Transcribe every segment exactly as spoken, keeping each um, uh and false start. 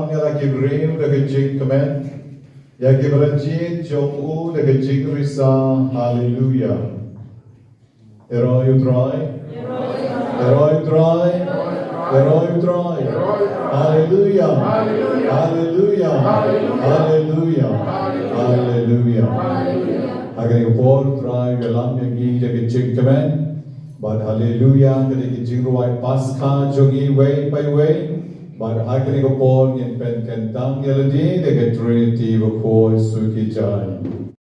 Ïa la ki briew da ka jingkmen, ïa ki baranjit jong u da ka jingrisa. Haleluya. Ïaroh ïa u Trai. Ïaroh ïa u Trai. Ïaroh ïa u Trai. Haleluya. Haleluya. Haleluya. Haleluya. Ha kane ka por Trai u ïalam ïa ngi da ka jingkmen. Bad haleluya, ka dei ka jingrwai Paskha jong ngi iwei pa iwei. Bad ha kane ka por ngin pynkyntang ïa lade da ka Trinity bakhuid suki jai.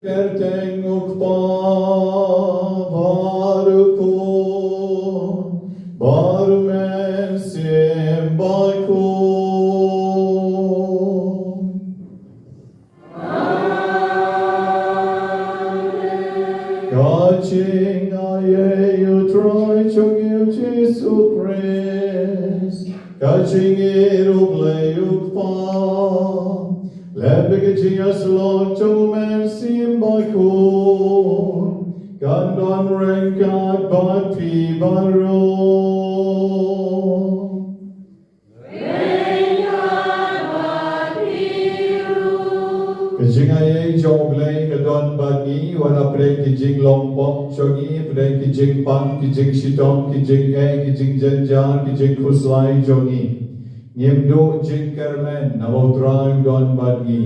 Kyrteng u Kpa bad u Khun bad u Mynsiem Bakhuid. Ka jingaiei u Trai jong ngi u Jisu Khrist, ka jingïeit u Blei u Kpa, lem bad ka jingïasyllok jong u Mynsiem Bakhuid, kan don ryngkat bad phi baroh. Ka jingaiei jong u Blei ka don bad ngi, wat hapdeng ki jinglong pop jong ngi, hapdeng ki jingpang, ki jingshitom, ki jingeh, ki jingjynjar, ki jingkhuslai jong ngi. Ngim duh jingkyrmen namar u Trai u don bad ngi.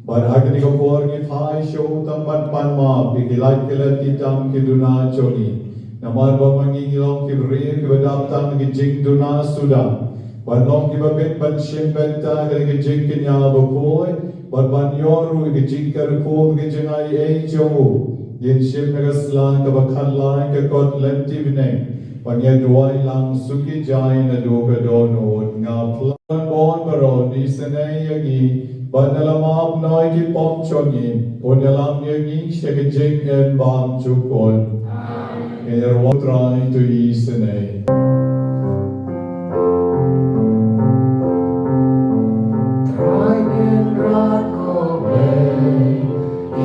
Bad ha kane ka por ngi phai sha u tang ban pan map ïa ki lait ki let, ki tam ki duna jong ngi. Namar ba ma ngi ngi long ki briew kiba dap tang ki jingduna suda. Ban long kiba bit ban shim bynta ïa ka jingkñia bakhuid, bad ban ïoh ruh ïa ka jingkyrkhu ka jingaiei jong u. Ngin shim na ka sla kaba khatlai ka kot lynti bneng, ban ïa duwai lang suki jai naduh ka dohnud. Nga phla ban bun baroh un isynei ïa ngi, bad na la map noh ïa ki pop jong ngi, un ïalam ïa ngi sha ka jingim bymjukut. Amen. Ngin ïa rwai Trai to isynei. Trai Kynrad ko Blei,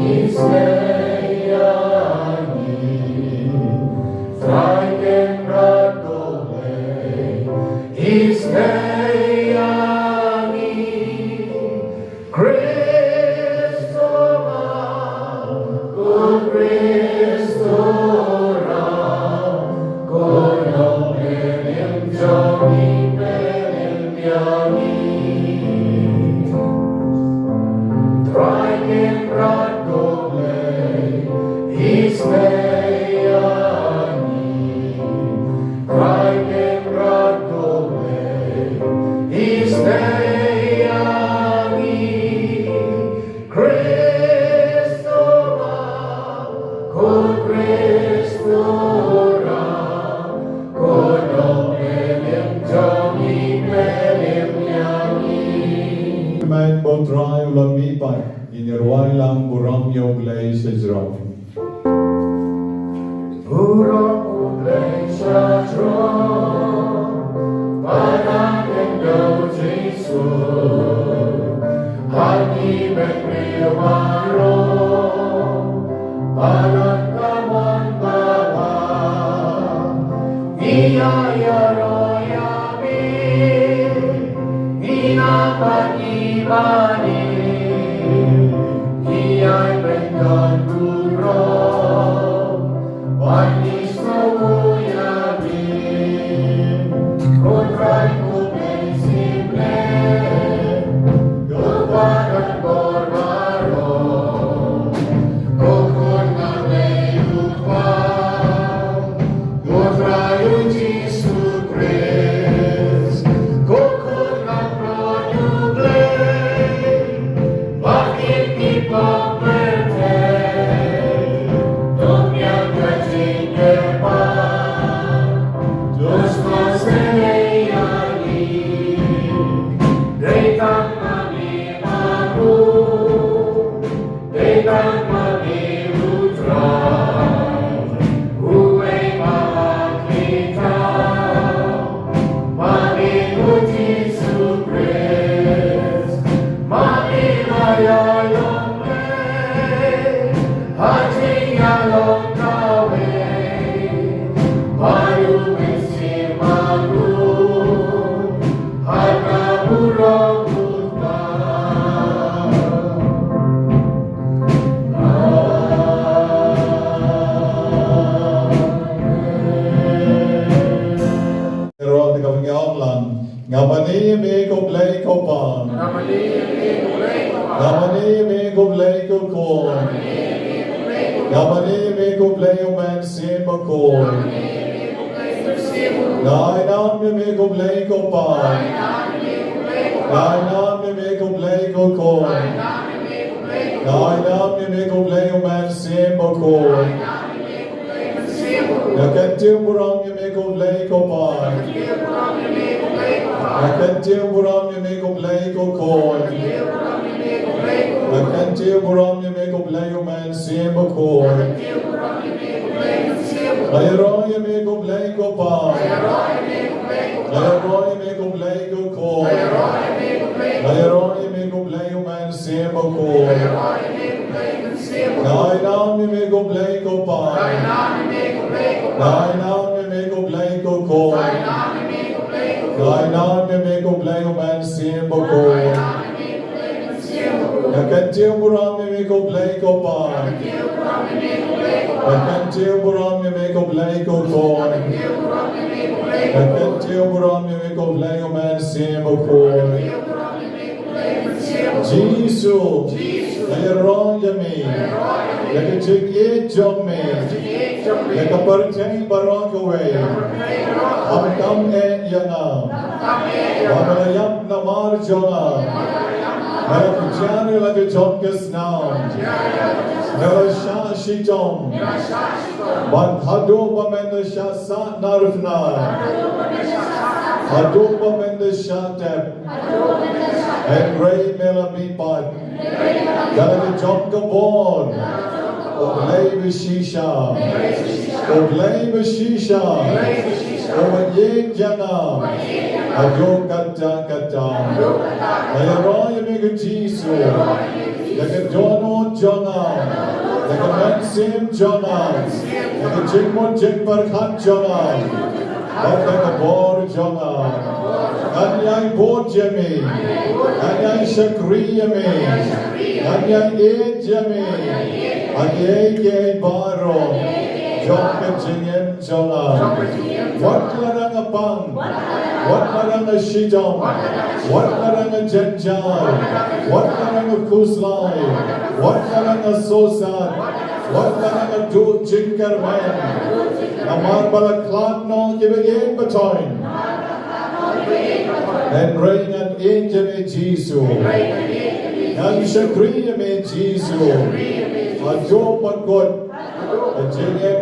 isynei ïa ngi. Trai Kynrad ko Blei, isynei ïa ngi. Khrist u Mem, ko Khrist u Ram, ko Nongpynim jong ngi, pynim ïa ngi. Trai Kynrad ko Blei, isynei ïa ngi. Trai Kynrad ko Blei, Main botrai ulam mi pai, ini ruai lang buram yong lei sejrong. Burom U Blei sha jrong, ba na kyndoh Jisu, ha ngi bad briew baroh, baroh ka mon ba bha, ngi ïa ïaroh ïa me, ngi na bad ngi ba ne, ngi ïai bynta burom. Ro te ka ngiam lang. Nga mane ïa me ko Blei ko Pa. Nga mane ïa me ko Blei ko Khun. Nga mane ïa me ko Blei U Mynsiem Bakhuid. Nga ai nam ïa me ko Blei ko Pa. Nga ai nam ïa me ko Blei ko Khun. Nga ai nam ïa me ko Blei U Mynsiem Bakhuid. Nga kyntiew burom ïa me ko Blei ko Pa. Nga kyntiew burom ïa me ko Blei ko Khun. Nga kyntiew burom ïa me ko Blei U Mynsiem Bakhuid. Nga ïaroh ïa me ko Blei ko Pa. Nga ïaroh ïa me ko Blei ko Khun. Nga ïaroh ïa me ko Blei U Mynsiem Bakhuid. Nga ai nam ïa me ko Blei ko Pa. Nga ai nam ïa me ko Blei ko Khun. Nga ai nam ïa me ko Blei U Mynsiem Bakhuid. Nga kyntiew burom ïa me ko Blei ko Pa. Nga kyntiew burom ïa me ko Blei ko Khun. Nga kyntiew burom ïa me ko Blei U Mynsiem Bakhuid. Jisu, nga ïaroh ïa me, ïa ka jingïeit jong me, ïa ka pyrthei baroh kawei. Ym kham eh ïa nga, ba nga la ïap namar jong nga. Nga la pynjah ïa la ka jong ka snam. Nga la shah shitom. Bad haduh ba men da shah sah narphna, haduh ba men da shah tep, hynrei me la mihpat. Da la ka jong ka bor, U Blei ba shisha, U Blei ba shisha, uba ïeit ïa nga haduh katta katta. Nga ïaroh ïa me ko Jisu, ïa ka dohnud jong nga, ïa ka mynsiem jong nga, ïa ka jingmut jingpyrkhat jong nga, bad ïa ka bor jong nga. Ngan ïai bud ïa me, ngan ïai shakri ïa me, ngan ïai ïeit ïa me ha kiei kiei baroh jong ka jingim jong nga. Wat la dang nga pang, wat la dang nga shitom, wat la dang nga jynjar, wat la dang nga khuslai, wat la dang nga sohsat, wat la dang nga duh jingkyrmen, namar ba la khlad noh kiba ïeit bteng. Hynrei ngan ïeit ïa me Jisu, ngan shakri ïa me Jisu, haduh ba kut ka jingim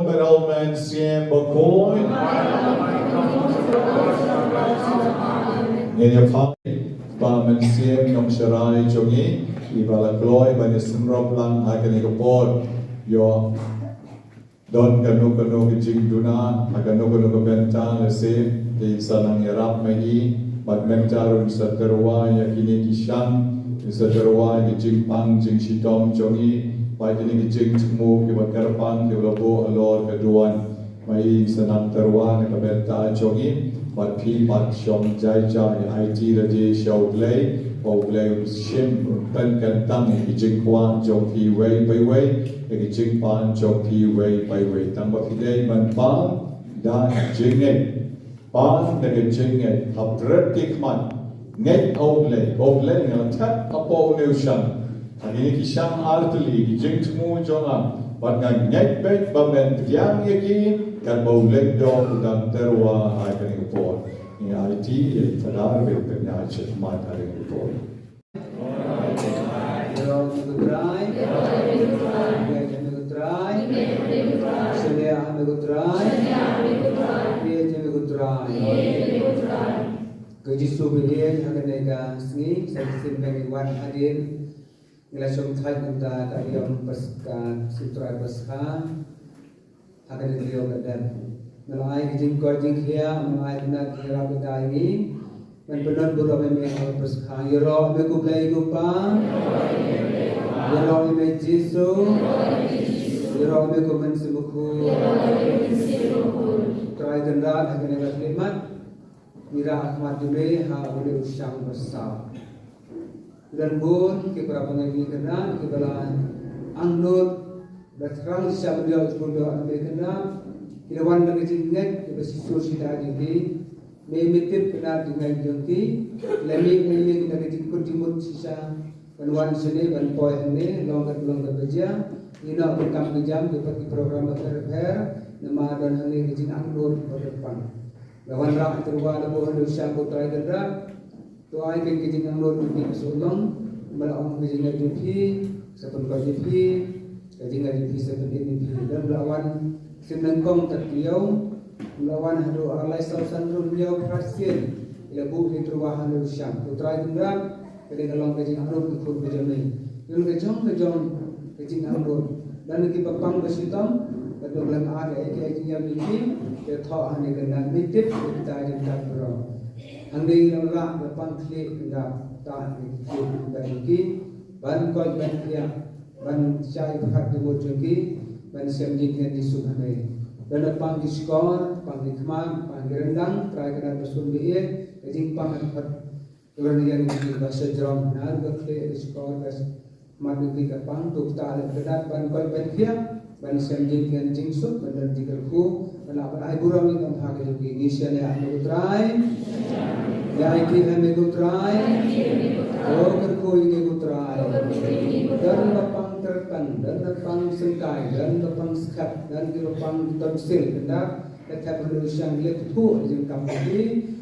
Khun bad U Mynsiem Bakhuid. Ngin ïa pha, Kpa Mynsiem Nongsharai jong ngi, iba la kloi ban ïa synrop lang ha kane ka por. Ïoh don kano kano ka jingduna ha kano kano ka bynta, lehse te sa nang ïarap ma i, bad mynta ruh sa tyrwa ïa kine ki shang, sa tyrwa ïa ki jingpang jingshitom jong i, bad kine ki jingthmu kiba kyrpang kiba la buh halor ka duwan. Ma i sa nang tyrwa na ka bynta jong i, bad phi pat shong jai jai, aiti lade sha U Blei, ba U Blei un shim, un pynkyntang ïa ki jingkwah jong phi wei pa wei, ïa ki jingpan jong phi wei pa wei. Tang ba phi dei ban pan da jingngeit. Pan da ka jingngeit, hap dret ki khmat. Ngeit ha U Blei, U Blei, nga la thep hapoh une u shang. Ha kine ki shang artylli, ki jingthmu jong nga, bad nga ngeit beit ba men pdiang ïa ki, katba U Lyngdoh u dang tyrwa ha kane ka por. Ngi aiti ïa i Phadar ba un pynïaid shakhmat ha kane ka por. Ïaroh ïa me ko Trai. Ïaroh ïa me ko Trai. Shaniah ïa me ko Trai. Ïeit ïa me ko Trai. Ko Jisu ba ïeit, ha kane ka sngi sa shisien ba ngi wan hadien, ngi la shongthait na ka bynta ka aïom Paskha, Sum Trai Paskha. Ha kane ka taïew ka dep, me la ai ka jingkoit jingkhiah, me la ai ka nat ka ïarap ka ïa ngi. Men pynlong burom ïa me ha ka Paskha. Ïaroh ïa me ko Blei ko Pa. Ïaroh ïa me Jisu. Ïaroh ïa me ko Mynsiem Bakhuid. Trai Kynrad, ha kane ka khyllipmat ngi rah ha khmat jong me ha une u shang ba saw. Don bun ki para bangeit ngi Kynrad kiba la angnud, ba thrang sha ban ïoh jingmut ïa me Kynrad. Ki la wan da ka jingngeit kiba shisha shisha jong ki. Me me tip Kynrad jingngeit jong ki. Lehse me me da ka jingkut jingmut shisha ban wan shane, ban poi hangne, long kat long kat ba jia. Ngi noh ban kam ki jam, ki pat ki program bapher bapher. Namar don hangne ka jingangnud ba kyrpang. Ka wanrah tyrwa da buh ha u sha ko Trai Kynrad. To ai ka jingangnud ïa phi ka shu long. Ba la ong ka jingngeit jong phi sa pynkoit ïa phi, ka jingngeit jong phi sa pynim ïa phi. Don ba la wan sien nyngkong tad taïew, ba la wan haduh ar lai saw san hynñiew phra sien. Ïa la buh ïa tyrwa ha u sha ko Trai Kynrad. Ka dei ka long ka jingangnud ka khun ka jong me. Ïa ka jong ka jong ka jingangnud. Don ki ba pang ba shitom, ba dang lem ar ïa ki jingïam jong ki, ïa thoh ha ne ka nang ni tip ïa kita jingkam bro. Hangne ïa la ba pang khlieh ka ta ïa ki khlieh ka jong ki, ban koit ban khiah, ban shai pyrkhat jingmut jong ki, ban shem jingkhen jingsuk ha me. Don ba pang ki shkor, pang ki khmat, pang ki ryndang, Trai Kynrad ba sun ba ïeit, ka jingpang ha ka Ron ïa ngi ba sa jrong na ka khleh ka shkor ka mat ngi ka pang to kata leh ka dak ban koit ban khiah ban shem jingkhen jingsuk ban don jingkyrkhu ban lah ban ai burom ïa ka ïa ka jong ki. Ngi shaniah ha me ko Trai. Ïa aiti ha me ko Trai. O kyrkhu ïa ngi ko Trai. Don ba pang tyrtang, don ba pang sengkai, don ba pang skhat, don ki ba pang tonsil, kynda Ka thep ha u shang leh ka thuh jingkam ki.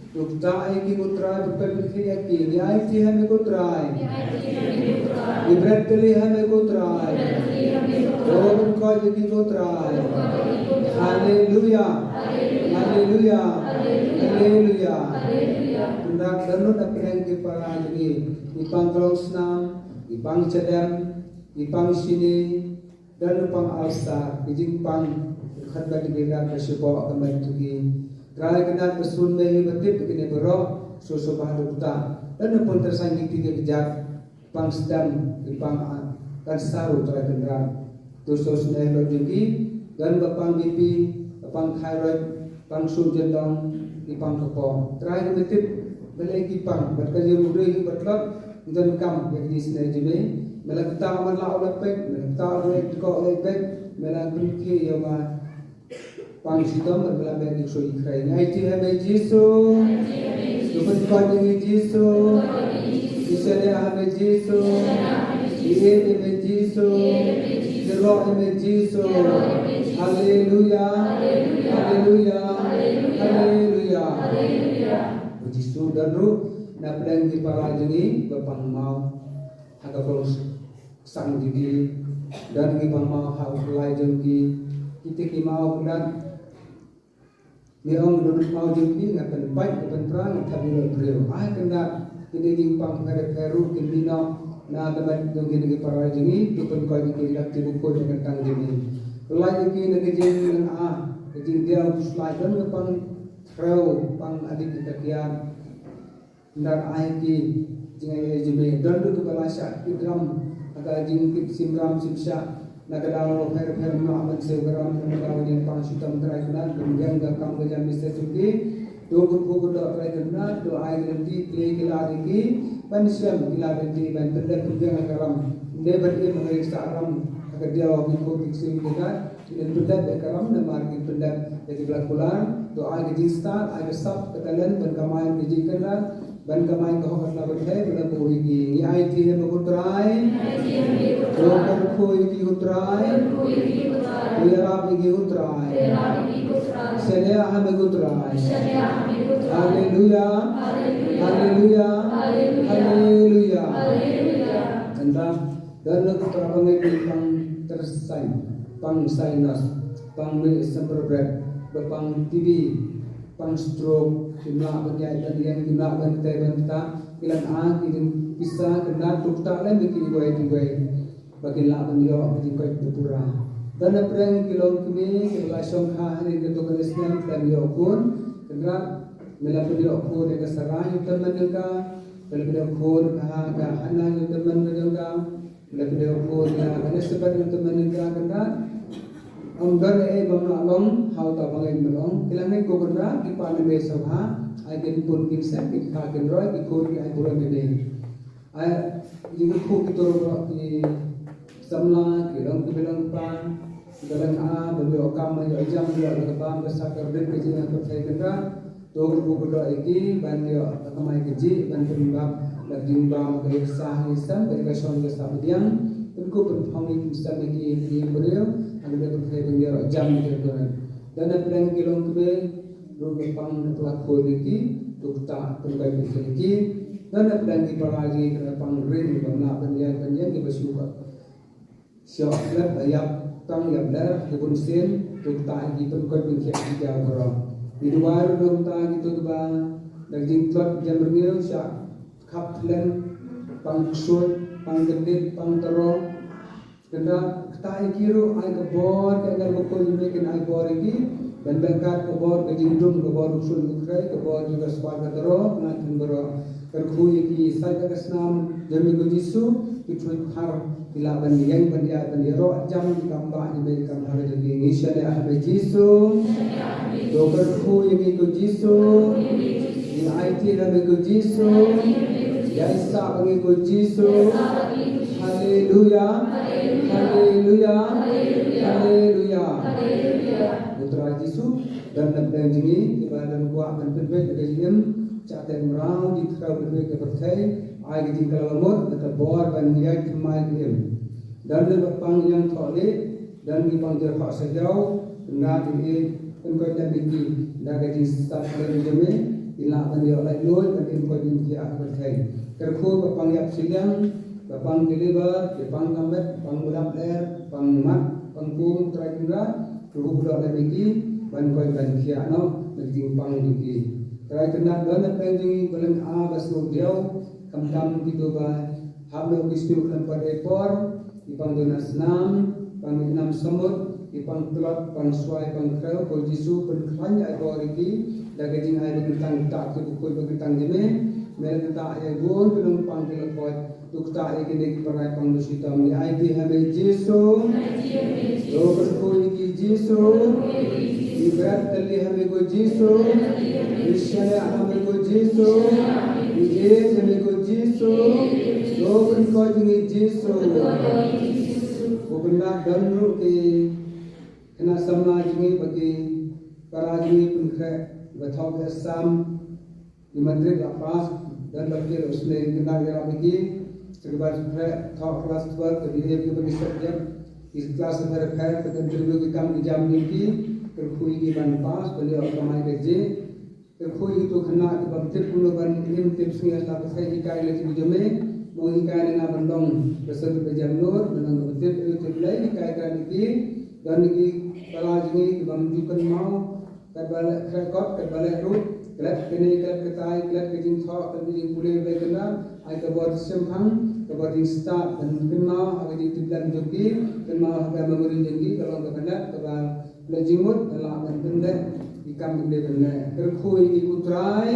Duk ta ai ki ko Trai, pynpep ki ïa ki. Ngi aiti ha me ko Trai. Ngi bret tylli ha me ko Trai. O pynkoit ïa ki ko Trai. Haleluya. Haleluya. Haleluya. Kynda don lut na pdeng ki para jong ngi. Ngi pang klong snam, ngi pang chadem, ngi pang shini, Don pang alsar, ki jingpang, khat ba ki bilar ka shibok ka met tu ki. Trai Kynrad ba sun me hi ba tip kine baroh, so so ba duk ta. Don pang tyrsan ki ti ki bejat, pang stem, ki pang a, kan saru Trai Kynrad. Tu so sne lo jong ki, don ba pang B P, ba pang thyroid, pang su jendong, ki pang kpoh. Trai me tip, balei ki pang, bad ka jingmudui hi ba tlot, don kam, ïa ki sne jong me. Me la kta man la u la pek, me la kta u la ko u la pek, me la pynkhie ïa ma. Pang shitom, me la me ki shu i krai. Ngi aiti ha me Jisu. Ngi pynkoit ïa ngi Jisu. Ngi shaniah ha me Jisu. Ngi ïeit ïa me Jisu. Ngi ïaroh ïa me Jisu. Haleluya. Haleluya. Haleluya. Jisu don ruh na pdeng ki para jong ngi ba pang maw ha ka pulse sang jong ki. Don ki pang maw ha u khlai jong ki. Kita ki maw kynda me ong don maw jong ki, nga pynpait, nga pynpra, nga thap ïa u briew. Ai kynda kine jingpang pher pher ruh kin mih noh na ka met jong kine ki para jong ngi, to pynkoit ïa ki lak ti bukhut ïa ka tang jong ngi. Pynlait ïa ki na ka jingïalang ah, ka jingdiaw khuslai, don ka pang threw, pang adik ka kiad. Nda ai ki jingai ai jingmut don ruh kiba la shah kit ram ha ka jingkit sim ram sim shah na ka daw pher pher, ma ban siew ka ram na ka daw jingpang shitom. Trai Kynrad pynbiang ka kam ka jam Mister Suki. To kyrkhu kyrdoh Trai Kynrad, to ai lynti plie ki lad ïa ki ban shem ki lad ïa ki ban pyndep pynbiang ka ram. Ym dei ban im ha ka ïing sah ram ha ka diaw ki khun ki ksiew ki kynrad. Kin pyndep ïa ka ram namar kin pyndep ïa ki bla kular. To ai ka jingstad, ai ka sap, ka talent ban kamai ka jingkynrad, ban kamai ka hok ka sla ban thei, ban buh ïa ki. Ngi aiti ha me ko Trai. To kyrkhu ïa ki ko Trai. To ïarap ïa ki ko Trai. Shaniah ha me ko Trai. Haleluya. Haleluya. Haleluya. Tang don ruh ki para bangeit ki pang tyrsan, pang sinus, pang mih symprobret, ba pang T B, pang stroke, kim lah ban ïaid ban ïeng, kim lah ban tei ban ktah, ki la ai ki jingpisa, kynda to ktah lem ïa ki iwei pa iwei ba kin lah ban ïoh ka jingkoit ba pura. Don na pdeng ki longkmie kiba la shongkha ha kane kato ka snem, khlem ïoh khun, Kynrad me la pynïoh khun ïa ka Sara ïa u tymmen jong ka, me la pynïoh khun ïa ka, ka Hana ïa u tymmen jong ka. Leh pynïoh khun ïa ka Elizabeth ïa u tymmen jong ka, Kynrad. Ym don ei ei bym lah long ha uta u bangeit, me long. Ki la ngeit ko Kynrad, ki pan ne me sngewbha, ai kin pun kin sem, kin kha kin roi, ki khun ki ai burom ïa me. Ai jingkyrkhu kito ruh ki samla, ki long ki, me long ki pan. Ki la ngeit ba ïoh kam, ïoh jam, ïoh la ka bam ka sa ka rit ka jingïaid pyrthei, Kynrad. To kyrkhu kyrdoh ïa ki ban ïoh ka kamai kajih, ban pynbam da ka jingbam ka ïa ka sah ïa ka sem, ka ïa ka shong ka sah pdiang. Pynkup pynphong ïa ki, pynsan ïa ki ïa ki briew ha ka ïa pyrthei, ban ïoh jam ïa ki. Don na pdeng ki longkmie, Ruh ba pang na pla khoi na ki, tu kata pynban pynban ki. Dan na pdang ki para jong ngi kena pang ring ba mla ban ïaid ban ïeng ki ba shu ba. Shu lep ba ïap tang ïap ler ki bun sien, tu kata ki pynkoit pynkhiah ki jaw baroh. Ki duwai ruh dong ta ki tu ba da jingtlot jam rngiew sha khap thleng, pang ksuid, pang kyndit, pang taro. Kynrad kata ïa ki ruh ai ka bor ka ngan ba khuid ïa me kin ai bor ïa ki. Ban beh kat ka bor ka jingdum ka bor u ksuid u khrei ka bor jong ka spah ka taro nga thin baroh. Kyrkhu ïa ki sait ka snam jong me ko Jisu ki throi phar ki lah ban ïeng ban ïaid ban ïaroh jam ki kam bah ïa me ki kam har jong ki ngi shaniah ha me Jisu. To kyrkhu ïa me ko Jisu. Ngi aiti ha me ko Jisu. Ïa i sah ba ngi ko Jisu. Haleluya. Haleluya. Haleluya. U Trai Jisu, don na pdeng jong ngi kiba don kwah ban pynbeit na ka jingim, shah teh mraw jingkhraw pynbeit ka pyrthei, ai ka jingkylla mut na ka bor ban ïaid thymmai ka im. Don na ba pang ïang thoh leh, don ki pang jyrhoh sa jaw, nga ki e pynkoit lem ïa ki da ka jingstad lem jong me, ki lah ban ïoh laitluid ban im koit im thiah ha ka pyrthei. Kyrkhu ba pang ïap shiliang, ba pang ki liver, ki pang ka met, pang mudap ler, pang mat, pang pung, Trai Kynrad, ruh u doh lem ïa ki ban koit ban thiah noh na ka jingpang jong ki. Trai Kynrad, don na pdeng jong ngi ba leng a ba sngewdiaw, khamtam kito ba hap noh ki sniew khlem pat ei por, ki pang don na snam, pang ïa nam samut, ki pang tlot, pang swai, pang khrew, ko Jisu pynkhlaiñ ai bor ïa ki da ka jingai ba kyntang, ktah ki ba khuid ba kyntang jong me. Me la ktah ïa bun ki nongpang ki la koit, to ktah ïa kine ki para pang ba shitom. Ngi aiti ha me Jisu. To kyrkhu ïa ki Jisu. Ngi bret tylli ha me ko Jisu. Ngi shaniah ha me ko Jisu. Ngi ïeit ha me ko Jisu. To pynkoit ïa ngi Jisu. Ko Kynrad, don ruh ki khynnah samla jong ngi bad ki para jong ngi pynkhreh ba thoh ka sam, ki matrik la pass, don ba ki la usneng kynrad ïarap ïa ki, sa ki ba khreh thoh klas twelve, ka B A, ki ba ki subject, ki klas pher pher, ka interview ki kam ki jam jong ki, kyrkhu ïa ki ban pass ban ïoh kamai kajih. Kyrkhu ïa kito khynnah kiba tip kumno ban im tip sngi ha sla pyrthei, hikai lem jong me. Mo hikai na nga ban long ka sut ba jam nur, na nga ba tip ïa u tip lei, hikai ka ïa ki. Don ïa ki para jong ngi kiba ym ju kynmaw katba leh khreh kot, katba leh ruh, klet kane klet katai, klet ka jingthoh, klet ka jingpule, Blei Kynrad, ai ka bor shemphang, ka bor jingstad ban kynmaw ha ka jingtip lem jong ki, kynmaw ha ka memory jong ki, ka long kaba net, kaba leh jingmut, ka lah ban pyndep ki kam ki dei ban leh. Kyrkhu ïa ki ko Trai.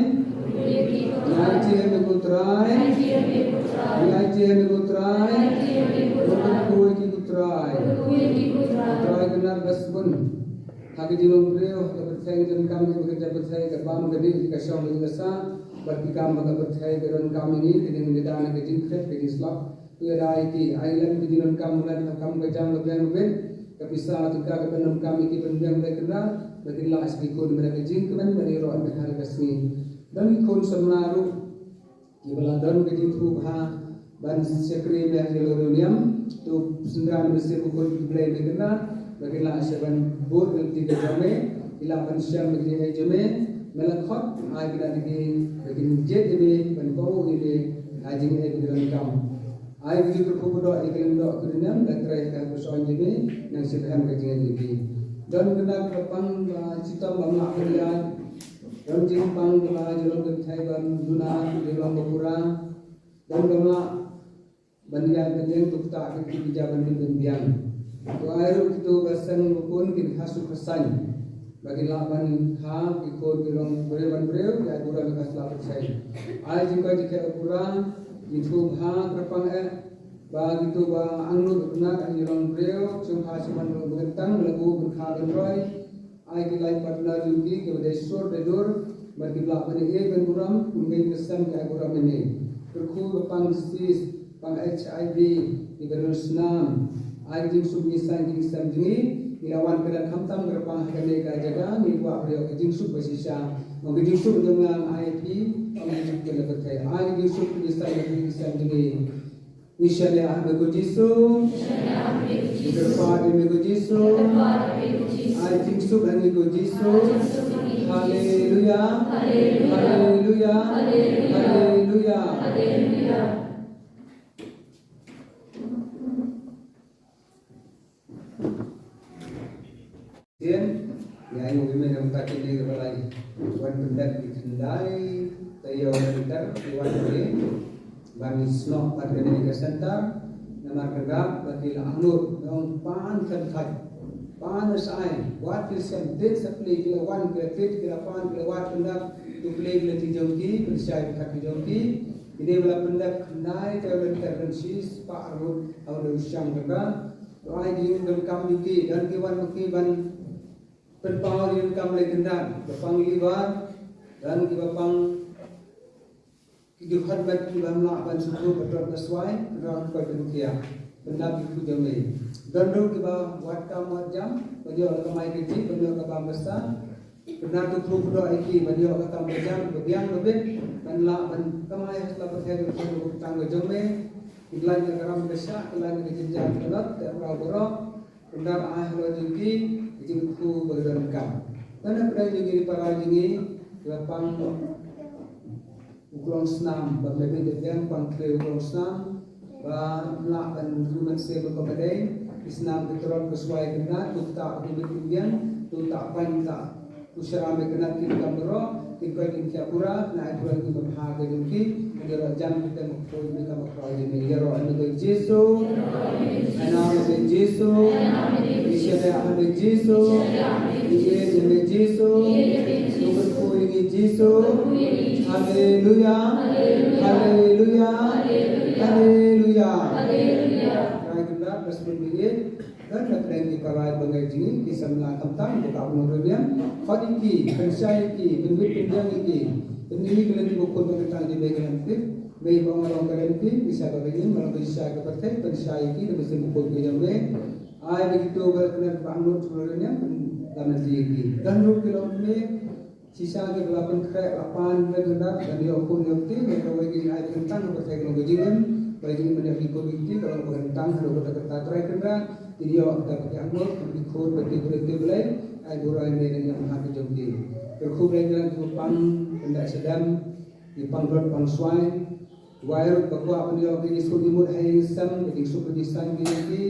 Ngi aiti ha me ko Trai. Ngi aiti ha me ko Trai. Kyrkhu ïa ki ko Trai. Trai Kynrad ba sbun. Ha ka jinglong briew, ha ka pyrthei ngi donkam ïa ka jingpyrthei, ka bam ka dih, ka shong ka sah, bad ki kam ba ka pyrthei ka donkam ïa ngi, ka dei ngi da na ka jingkhreh, ka jingslap. Ïa dei ki, ai lem ki jingdonkam, lem ka kam ka jam ka biang ka bit, ka pisa tyngka ka ban donkam ïa ki ban biang Blei Kynrad, ba kin lah sha ki khun ba da ka jingkmen ban ïaroh na ka sngi. Don ki khun samla ruh kiba la don ka jingthmu bha ban shakri na ka jingïaroh niam, to synran mynsiem u khun ki Blei Blei Kynrad, ba kin lah sha ban bud ka lynti ka jong me, ki lah ban shem ka jingïeit jong me, me la khot, ai ki da ki, ba kin jied ïa me, ban kohnguh ïa me, ha jingïeit ba ki donkam. Ai ka jingkyrkhu kyrdoh ïa ka lyngdoh ka duniam, da trei ha ka kyrsan jong me, nang shitrhem ka jingïeit jong ki. Don kynrad ba pang ba shitom ba mlah ban ïaid. Don jingpang ba jylliew kynthei ba duna jylliew ba pura. Don ba mlah ban ïaid ban ïeng, to ktah ïa ki, ki ja ban ïaid ban biang. To ai ruh kito ba seng ba khun kin kha suk kha saiñ. Ba kin lah ban kha ki khun ki long briew ban briew, ïa burom ïa ka sla pyrthei. Ai jingkoit jingkhiah ba pura, jingthmu bha kyrpang eh, ba kito ba angnud ba khynnah kin long briew, shong kha shong man ba kyntang, ba la buh ban kha ban roi. Ai ki life partner jong ki kiba dei sur dei dur, bad ki lah ban ïeit ban burom, kumne ki sem ki ai burom ïa me. Kyrkhu ba pang disease, pang H I V, kiba don snam. Ai ki jingsuk ngi saiñ ki sem jong ngi, ngi la wan kynrad khamtam kyrpang ha kane ka jaka, ngi kwah ban ïoh ka jingsuk ba shisha. Mo ka jingsuk jong nga ai ïa phi, pang jingsuk ki la pyrthei. Ai ki jingsuk ngi saiñ ki sem jong ngi. Ngi shaniah ha me ko Jisu. Ngi kyrpad ïa me ko Jisu. Ai jingsuk ha ngi ko Jisu. Haleluya. Haleluya. Haleluya. Sien, ïa, ïa, ïa, ïa, ïa, wan pyndep ïa ki khyndai taïew lynter, ki wan ïa, ban snoh pat kane ka center, namar ka dap ba ki la angnud, nong pan khyndai, pan shai, wat ki sem, dien sa pli, ki la wan, ki la pit, ki la pan, ki la wat pyndep, tu pli ki la ti jong ki, pynshai ki khat ki jong ki, kine ba la pyndep khyndai taïew lynter, ban shi spah arngut, ha u dei u shang ka dap, Rai ki ïing donkam ïa ki, don ki wan ma ki ban pynpaw ïing kam lei kyndan, ba pang liver, don ki ba pang ki dkhot met ki ba mlah ban sngewthuh ba don ka swai, kynran ka pynkhia, pyndap ïa ki jong me. Don ruh ki ba wad kam wad jam, ban ïoh la kamai ka jingim, ban ïoh ka bam ka sa, Kynran tu khlum kdoh ïa ki ban ïoh ka kam ka jam ba biang ba bit ban lah ban kamai ha la pyrthei ka khun ka tang ka jong me. Ki lait na ka ram ka shah, ki lait na ka jynjar ka lot, te mraw baroh. Kynran ai halor jong ki ka jingkyrkhu ba ka donkam. Ngan ïa pynlong jong ngi, para jong ngi, la pang u klong snam, ba me bit biang pang khlem u klong snam, ba lah ban ru mynsiem ba ka ba dei, ki snam ki trot ka swai kynran, tu ktah ba ki bit biang, tu ktah ban ktah. U shara me kynat ki kam baroh, ki koit ki khia pura, na ai pura ki ba bha ka jong ki, ki ïaroh jam ki te ma khoi me ka ma khoi me ïaroh ïa me Jisu. Ïa na me Jisu. Ïa na me Jisu. Ïa na me Jisu. Ïa na me Jisu. Ïa na me Jisu. Haleluya. Haleluya. Haleluya. Haleluya. Rai kynat bas pun bingit. Don na pdeng ki para bangeit jong ngi, ki samla khamtam, ki para bangeit jong ngi. Khot ïa ki, pynshai ïa ki, pynwit pynbiang ïa ki. Pynwit ki lynti bakhuid ba kyntang jong me ka lynti. Me ba nga long ka lynti, ki shai ba ka ïing, nga long ka shai ka pyrthei, pynshai ïa ki, na mynsiem bakhuid ka jong me. Ai ba kito ba kynat ba angnud jong me, pynlam lynti ïa ki. Don ruh ki long me, Shisha ki ba la pynkhreh la pan leh kyndat ban ïoh khun ïoh kti, ne kawei ki ai kyntang ba pyrthei ka long ka jingim, ba jingim ban ïoh ki khun ïoh kti ka long ba kyntang haduh katta katta. Trai Kynrad, kin ïoh kata ba ki angnud, ba ki khun, ba ki briew ki Blei, ai burom ïa me ne ïa ma ha ki jong ki. Kyrkhu Blei Kynrad ki ba pang kyndat shadem, ki pang blot pang swai, Wai ruh ba kwah ban ïoh ka jingsuk jingmut ha ïing sem, ka jingsuk ka jingsan ka jong ki,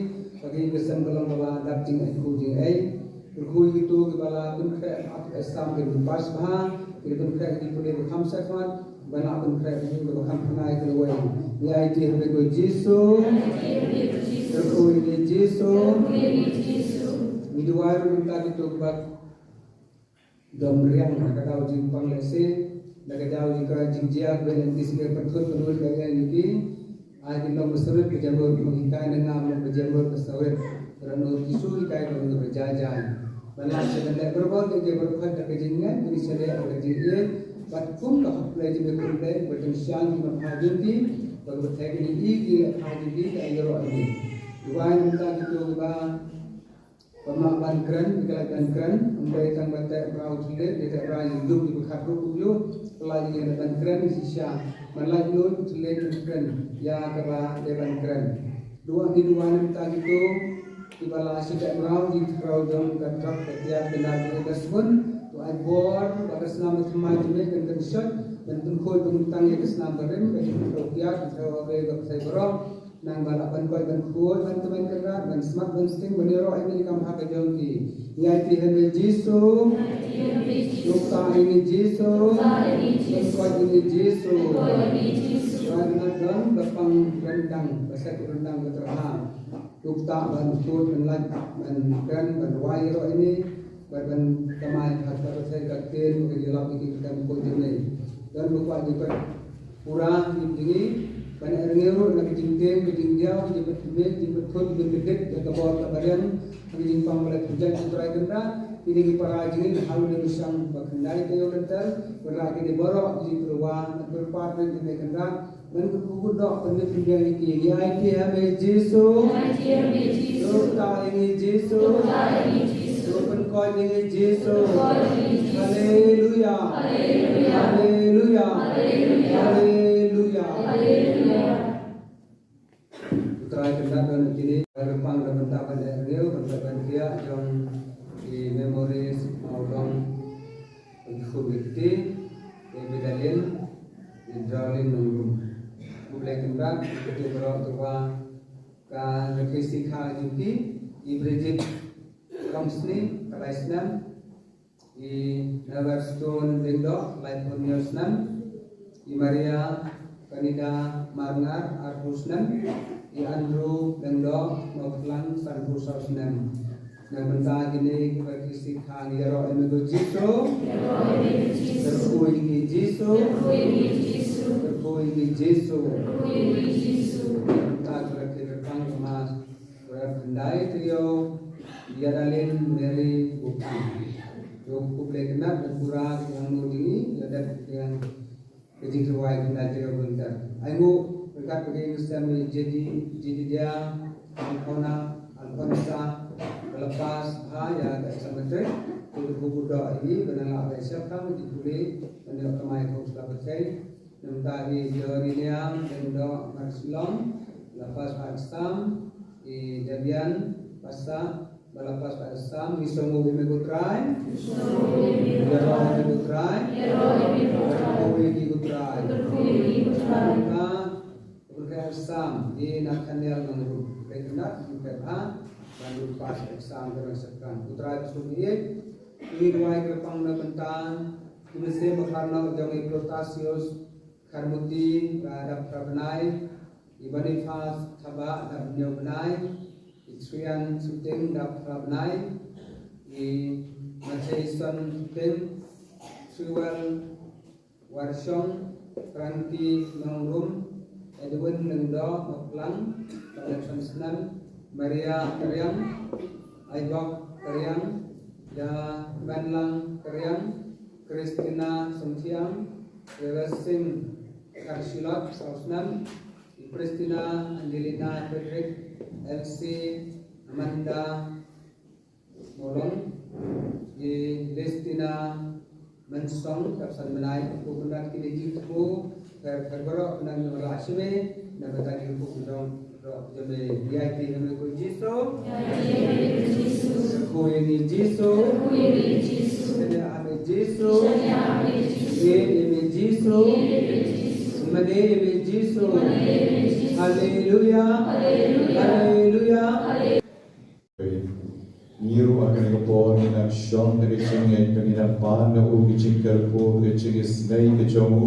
ba ka ïing ka sem ka long kaba dap jingaikhun jingaiei. Kyrkhu ïa kito kiba la pynkhreh ap esam ki ba pass bha, ki la pynkhreh ki pule ba kham shakhmat, ba la pynkhreh ki ba kham pynai ki lawei. Ngi aiti ha ka kyrteng u Jisu. Kyrkhu ïa u Jisu. Ngi duwai ruh mynta kito kiba Dom riang na ka daw jingpang lehse, na ka daw jingkra jingjia, kaba lehse ki pynthut pynrut ka ïa ngi ki. Ai ki long ba sawrit ka jam rut, ma ngi kai na ngam long ba jam rut ba sawrit. Ka rano ki su ki kai ba long ba jai jai. Ba la sha ban leh berbor ka jingpyrkhat da ka jingngeit, ba ngi sha leh da ka jingïeit. Bad kum ka hok leh jingpyrkhat leh, ba jingshang jingmapha jong ki, ba ka pyrthei ka jingïeit ki leh pha jong ki, ka ïaroh ïa ki. Duwai mynta kito kiba Ba mah ban kren, ki la ban kren, ym dei tang ba teh mraw thylliej, ki teh mraw ïa ki dum ki ba khat ruh kumjuh, ki la ïa ban kren shisha. Ban lait lut thylliej ban kren ïa kaba dei ban kren. Duwai ngi duwai na bynta kito kiba la shu teh mraw, ki thrau jong ka trap ka tiar ka nar ka sbun. To ai bor ba ka snam ka thymmai jong me kan kan shot, ban pynkhuid ban tang ïa ka snam barim, ka jong ka trap tiar, ka thrau ka bei ka pynshai baroh. Nang ba lah ban koit ban khuid ban tymmen kynrad ban smat ban sting ban ïaroh ïa me kam ha ka jong ki. Ngi aiti ha me Jisu. Nukta ïa me Jisu. Nukta ïa me Jisu. Ban na don ba pang rendang ba sek rendang ba terha. Nukta ban khuid ban lait ban kren ban wai ïaroh ïa me. Bad ban kamai ha ka pyrthei ka ktien ba ka jyllop ïa ki kyrteng bakhuid jong me. Don ba kwah jingpeit pura jong ngi ban ïa rngiew ruh na ka jingtieng ka jingdiaw ka jingpeit jingpeit jingpeit jingpeit ïa ka bor ka barian ha ka jingpang ba la pynjah jong Trai Kynrad. Kine ki para jong ngi ha u dei u shang ba khyndai taïew lynter. Kynrad kine baroh ki jingkyrwa ban pyrpad rit ïa me Kynrad. Ban kyrkhu kyrdoh pynmih pynbiang ïa ki. Ngi aiti ha me Jisu. Ngi aiti ha me Jisu. Nukta ïa ngi Jisu. Nukta ïa ngi Jisu. Pynkoit ïa ngi Jisu. Pynkoit ïa ngi Jisu. Haleluya. Haleluya. Haleluya. Haleluya. Haleluya. U Trai Kynrad don ha kine, ba pang da bynta ban ïa rngiew, ban ban khia jong ki memories, mawdong. Kumne kti, e Medalin, e Drolin Nongrum. Kumne kynrad, kti baroh, to ba ka rakhe sikha jong ki, i Bridget Komsni, ka lai snem, i Neverstone Lyngdoh, laiphew hynñiew snem, i Maria Kanida Marngar, arphew snem, i Andrew Lyngdoh Mawphlang, sanphew saw snem. Na ka bynta kine kiba ki sikha, ïaroh ïa me ko Jisu. Kyrkhu ïa ngi Jisu. Kyrkhu ïa ngi Jisu. Na ka bynta ka rakhe kyrpang ka Mass, ka Khyndai Taïew Ïadalin Mary Buki. To khublei kynrad, da pura ki hangno jong ngi, ïa dep ki hang ka jingrwai kynrad jong ngi. Ainguh ryngkat bad ka ïing sem i Jedi, Jedidia, Alphona, Alphonsa, ba la pass bha ïa ka exam matric. To kyrkhu kyrdoh ïa ngi ba nang lah ban sheptieng, ba ki pule ban ïoh kamai khong sla pyrthei. Namar i Jorinia Lyngdoh Marshillong, la pass bha exam, i Debian Pasa, ba la pass bha exam, ngi sngewnguh ïa me ko Trai. Ïaroh ïa me ko Trai. Kyrkhu ïa ngi ko Trai. Ka pyrkhat exam, i Nathaniel Nongrum. Khublei kynrad, khublei bha, ban ïoh pass exam ka dang sheptieng. Ko Trai ba suk ïeit, ngi duwai kyrpang na ka bynta u mynsiem bakhlad noh jong i Protasius Kharmuti, ba dap phra bnai, i Boniface Thabah, dap hynñiew bnai, i Trian Suting, dap phra bnai, i Matheson Suting, Sewell Warshong, Frankie Nongrum, Edwin Lyngdoh Mawphlang, eleven snem, Maria Kariang, Aibok Kariang, Ïa Menlang Kariang, Christina Songthiang, Reversing Karshilot, saw snem, Christina Angelina Frederick, Elsie Amanda Molong, i Listina Mensong, dap san bnai, kyrkhu kynrad kine ki kyrkhu, pher pher baroh, kynrad na la shime, na bynta ki kyrkhu kynrad baroh jong me, ïa ki na me ko Jisu. Kyrkhu ïa ngi Jisu. Shane ha me Jisu. Ïeit ïa me Jisu. Mane ïa me Jisu. Haleluya. Haleluya. Ngi ruh ha kane ka por ngi dang shong da ka jingngeit, ba ngi dang pan na u ka jingkyrkhu, ka jingisynei ka jong u.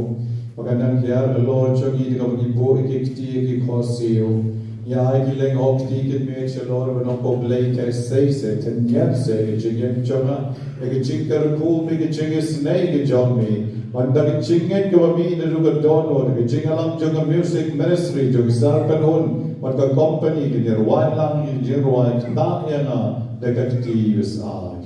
Ba kan dang hiar halor jong ngi da kaba ngi buh ïa ki kti ïa ki khohsiew. Ïa ki lyngngoh kti kynmiet shalor ba nong ko Blei, ka sei sei, tynñiat sei ka jingim jong nga. Ïa ka jingkyrkhu bad ka jingisynei ka jong me. Bad da ka jingngeit kaba mih naduh ka dohnud, ka jingïalam jong ka music ministry jong ka Sar Kanhun bad ka company, kin ïarwai lang ïa ka jingrwai Ktah ïa nga da ka kti U S A.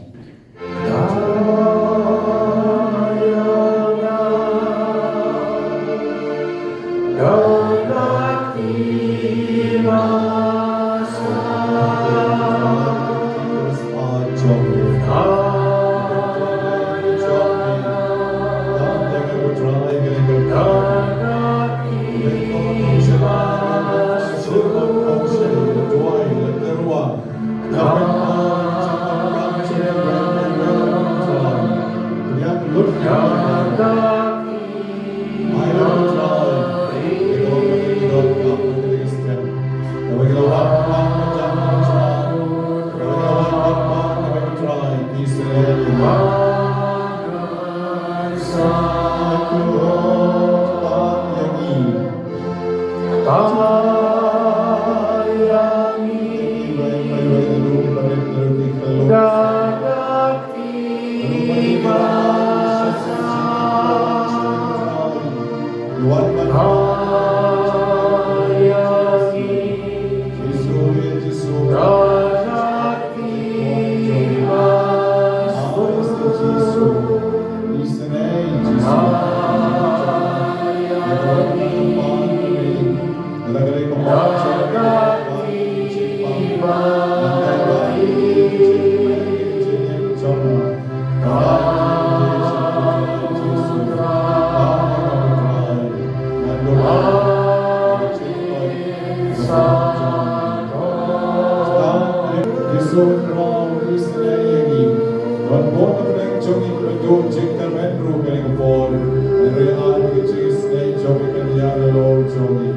Jingkyrmen ruh kane ka por. Hynrei ai ka jingisynei jong ka kynja halor jong ngi.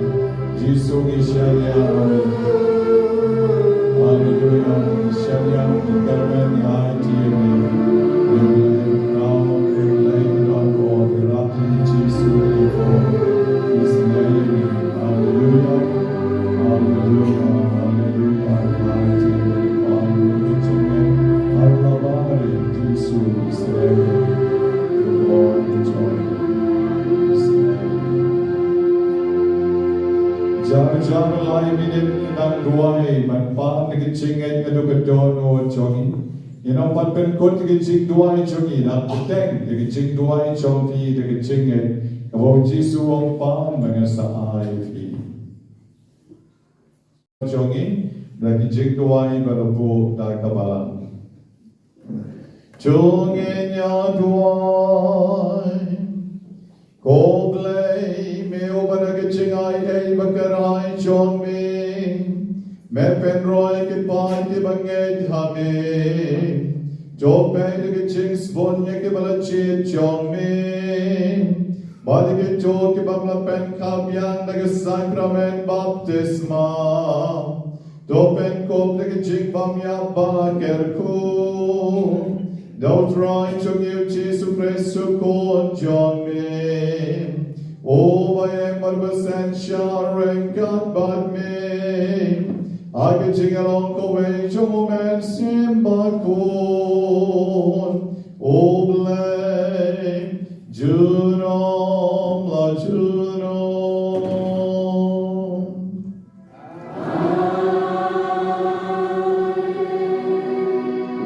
Jisu ngi shaniah ïa me. Haleluya. Ngi shaniah, ngi kyrmen, ngi aiti ïa me. Ngi leh ka kam, ngi leh ka kam ko, ngi rap ïa Jisu ngi por. Ngi sngew ïa me. Haleluya. Haleluya. Haleluya. Ngi aiti ïa me. Haleluya. Haleluya. Jisu ngi sngew ïa me. Jar jar lai minit ngi nang duwai ban pan da ka jingngeit naduh ka dohnud jong ngi. Ngi nang pat pynkut da ka jingduwai jong ngi, nang bteng da ka jingduwai jong phi da ka jingngeit. Kaba u Jisu u ong, pan ba ngan sa ai ïa phi. Jong ngi, da ki jingduwai ba la buh da ka balang. To ngin ïa duwai. Ko Blei, me uba da ka jingai ei ba kyrhai jong me, me pynroi ki paid kiba ngeit ha me. To peit da ka jingsbun ïa kiba la jied jong me. Bad ïa kito kiba me la pynkhap biang da ka sakramen baptisma. To pynkup da ka jingbym ïap ba la kyrkhu. Da U Trai jong ngi U Jisu Khrist U Khun jong me, uba ïeng bad uba synshar ryngkat bad me ha ka jinglong kawei jong U Mynsiem Bakhuid, U Blei junom la junom.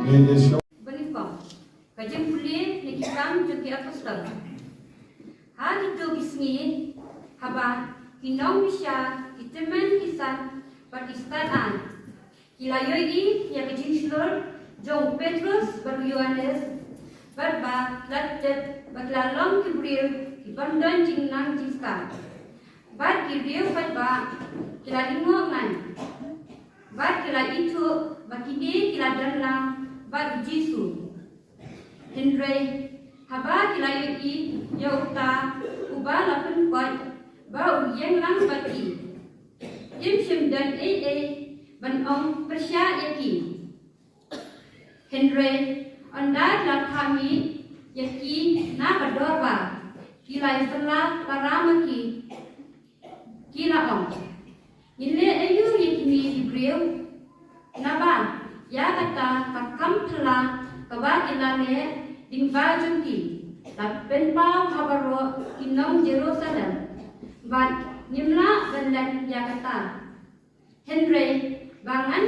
Ngin ïa shong. Banyngkong. Ka jingpule na Ki Kam jong ki Apostol. Ha kito ki sngi, haba ki nongbishar, ki tymmen ki san bad ki stad aiñ ki la ïohi ïa ka jingshlur jong u Petros bad u Ïoannis, bad ba ki la tip ba ki la long ki briew ki bym don jingnang jingstad. Bad ki riew paidbah ki la lyngngoh ngan. Bad ki la ithuh ba kine ki la don lang bad u Jisu. Hynrei haba ki la ïohi ïa uta uba la pynkoit ba u ïeng lang bad ki, kim shym don ei ei ban ong pyrshah ïa ki. Hynrei ynda ki la phah mih ïa ki na ka dorbar, ki la ïasylla para ma ki, ki la ong, ngin leh aïu ïa kine ki briew? Naba ïa kata ka kam phylla kaba ki la leh lyngba jong ki la pynpaw ha baroh ki nong Jerusalem, bad ngim lah ban leh ïa kata. Hynrei ba ngan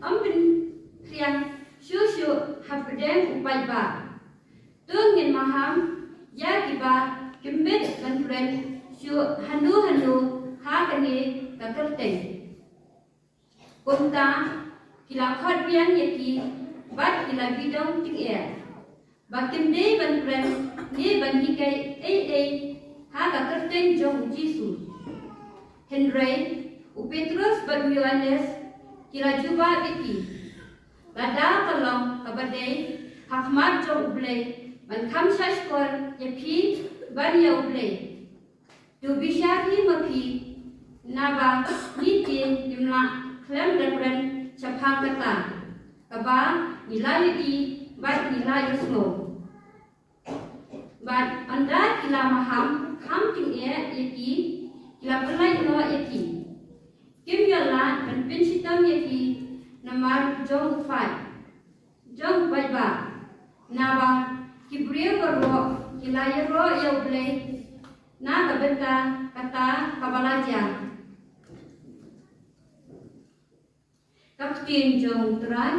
ym pynphriang shuh shuh hapdeng u paidbah, to ngin maham ïa kiba kim bit ban kren shuh hano hano ha kane ka kyrteng. Kumta ki la khot biang ïa ki bad ki la bidong tyngeh ba kim dei ban kren ne ban hikai ei ei ha ka kyrteng jong u Jisu. Hynrei u Petros bad u Ïoannis ki la jubab ïa ki, lada ka long kaba dei ha khmat jong u Blei ban kham shahshkor ïa phi ban ïa u Blei, to bishar hi ma phi, naba ngi te ngim lah khlem da kren shaphang kata kaba ngi la ïohi bad ngi la ïohsngew. Bad ynda ki la maham kham tyngeh ïa ki, ki la pynlait noh ïa ki. Kim ïoh lad ban pynshitom ïa ki namar jong u paid, jong u paidbah, naba ki briew baroh ki la ïaroh ïa u Blei na ka bynta kata kaba la jia. Ka ktien jong u Trai.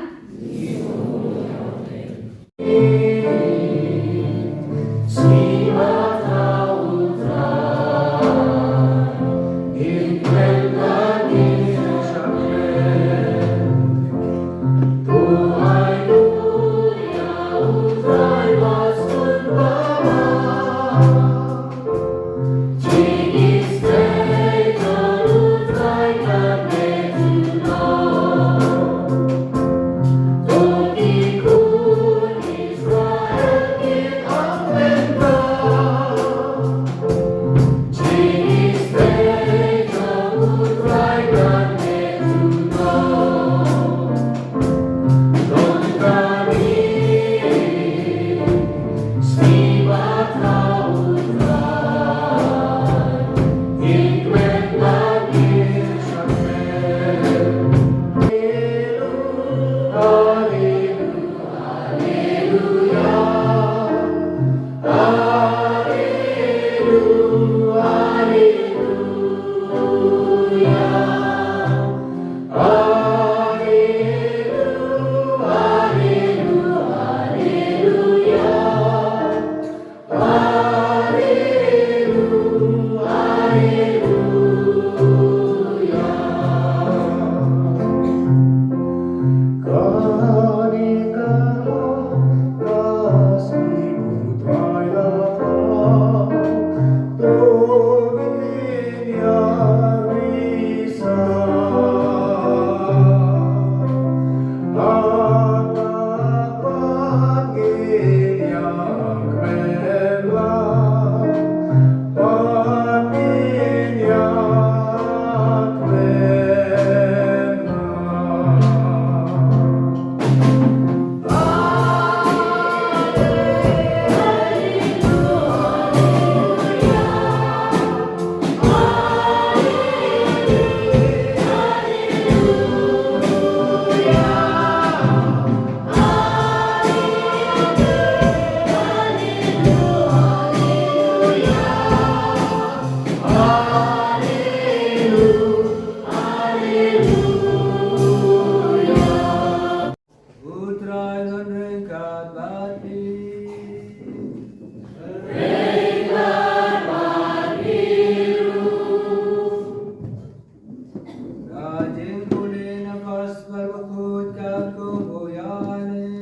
Katkum u Ïoannis.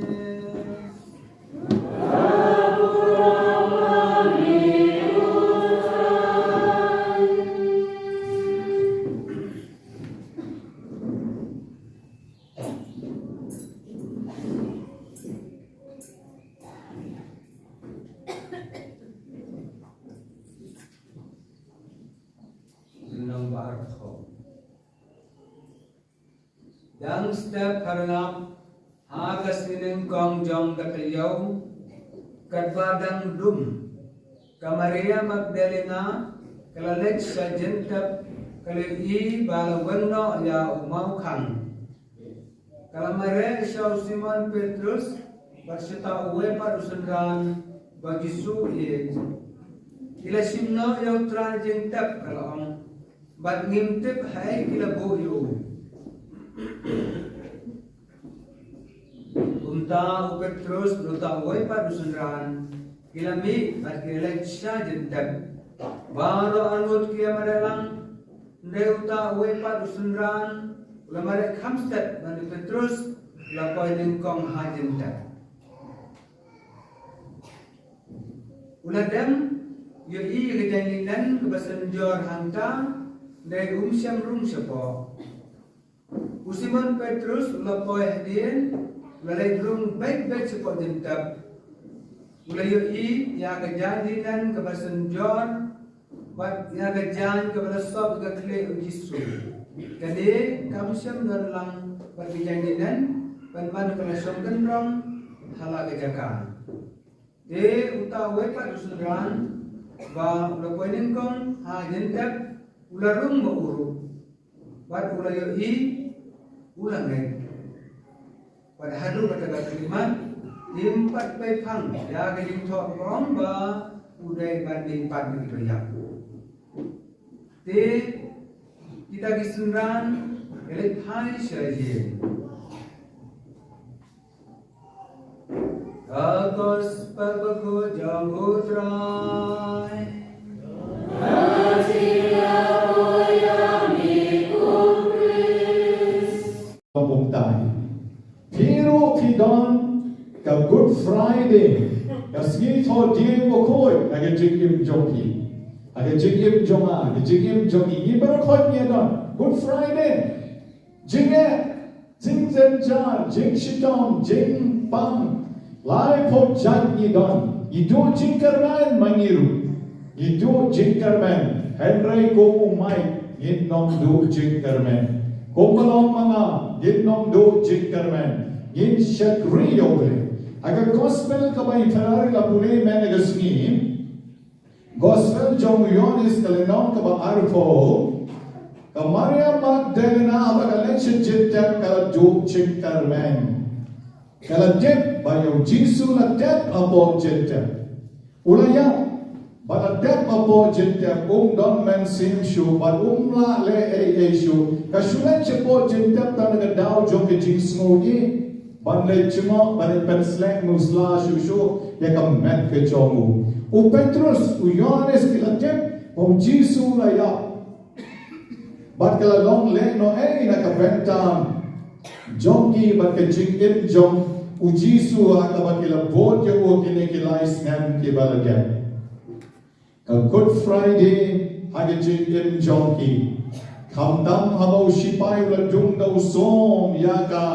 Lynnong ba arphew. Dang step pharngap ha ka sngi nyngkong jong ka taïew, katba dang dum, ka Maria Magdalena ka la leit sha jingtep, ka la ïohi ba la weng noh ïa u mawkhang. Ka la mareh sha u Simon Petrus bad sha uta uwei pat u synran ba u Jisu u ïeit. Ki la shim noh ïa u Trai jingtep, ka la ong, bad ngim tip haei ki la buh ïa u. Kumta u Petrus bad uta uwei pat u synran ki la mih bad ki la leit sha jingtep. Baroh arngut ki ïamareh lang, hynrei uta uwei pat u synran u la mareh kham stet, bad u Petrus u la poi nyngkong ha jingtep. U la dem ïohi ïa ka jaiñ linen kaba synjor hangta, hynrei um shym rung shapoh. U Simon Petrus u la poi hadien, u la leit rung beit beit shapoh jingtep. U la ïohi ïa ka jaiñ linen kaba synjor bad ïa ka jaiñ kaba la sop ïa ka khlieh u Jisu. Kane kam shym don lang bad ka jaiñ linen, pynban ka la shong kynrong ha la ka jaka. Te uta uwei pat u synran ba u la poi nyngkong ha jingtep u la rung ma u ruh. Bad u la ïohi, u la ngeit. Bad haduh kata ka khyllipmat, im pat pei phang ïa ka jingthoh ba ong ba u dei ban mihpat na ki ba ïap. Te kita ki synran ki leit phai sha ïing. Ka Gospel bakhuid jong u Trai. Kumtai, phi ruh phi don ka Good Friday, ka sngi thoh dieng bakhuid ha ka jingim jong phi, ha ka jingim jong nga, ha ka jingim jong ngi. Ngi baroh khoit ngi don Good Friday. Jingeh, jingjynjar, jingshitom, jingpang, laiphew jait ngi don. Ngi duh jingkyrmen ma ngi ruh. Ngi duh jingkyrmen, hynrei kum u Mike ngin ym duh jingkyrmen. Kum ka long ma nga, ngin ym duh jingkyrmen. Ngin shakri ïa U Blei. Ha ka Gospel kaba i Ferrari la pule mynne ka sngi, Gospel jong u Ïoannis ka lynnong kaba arphew, ka Maria Magdalena haba ka leit sha jingtep ka la duh jingkyrmen. Ka la tip ba ïa u Jisu la tep hapoh jingtep. U la ïap, bad la tep hapoh jingtep, um don mynsiem shuh bad um lah leh ei ei shuh. Ka shu leit shapoh jingtep tang na ka daw jong ka jingsngewsih, ban leit jngoh, ban leit pynslek musleh shuh shuh ïa ka met ka jong u. U Petrus, u Ïoannis ki la tip ba u Jisu u la ïap. Bad ka la long lehnohei na ka bynta jong ki bad ka jingim jong u Jisu ha kaba ki la bud ïa u kine ki lai snem kiba la dep. Ka Good Friday ha ka jingim jong ki. Khamtam haba u sipai u la dung da u sum ïa ka,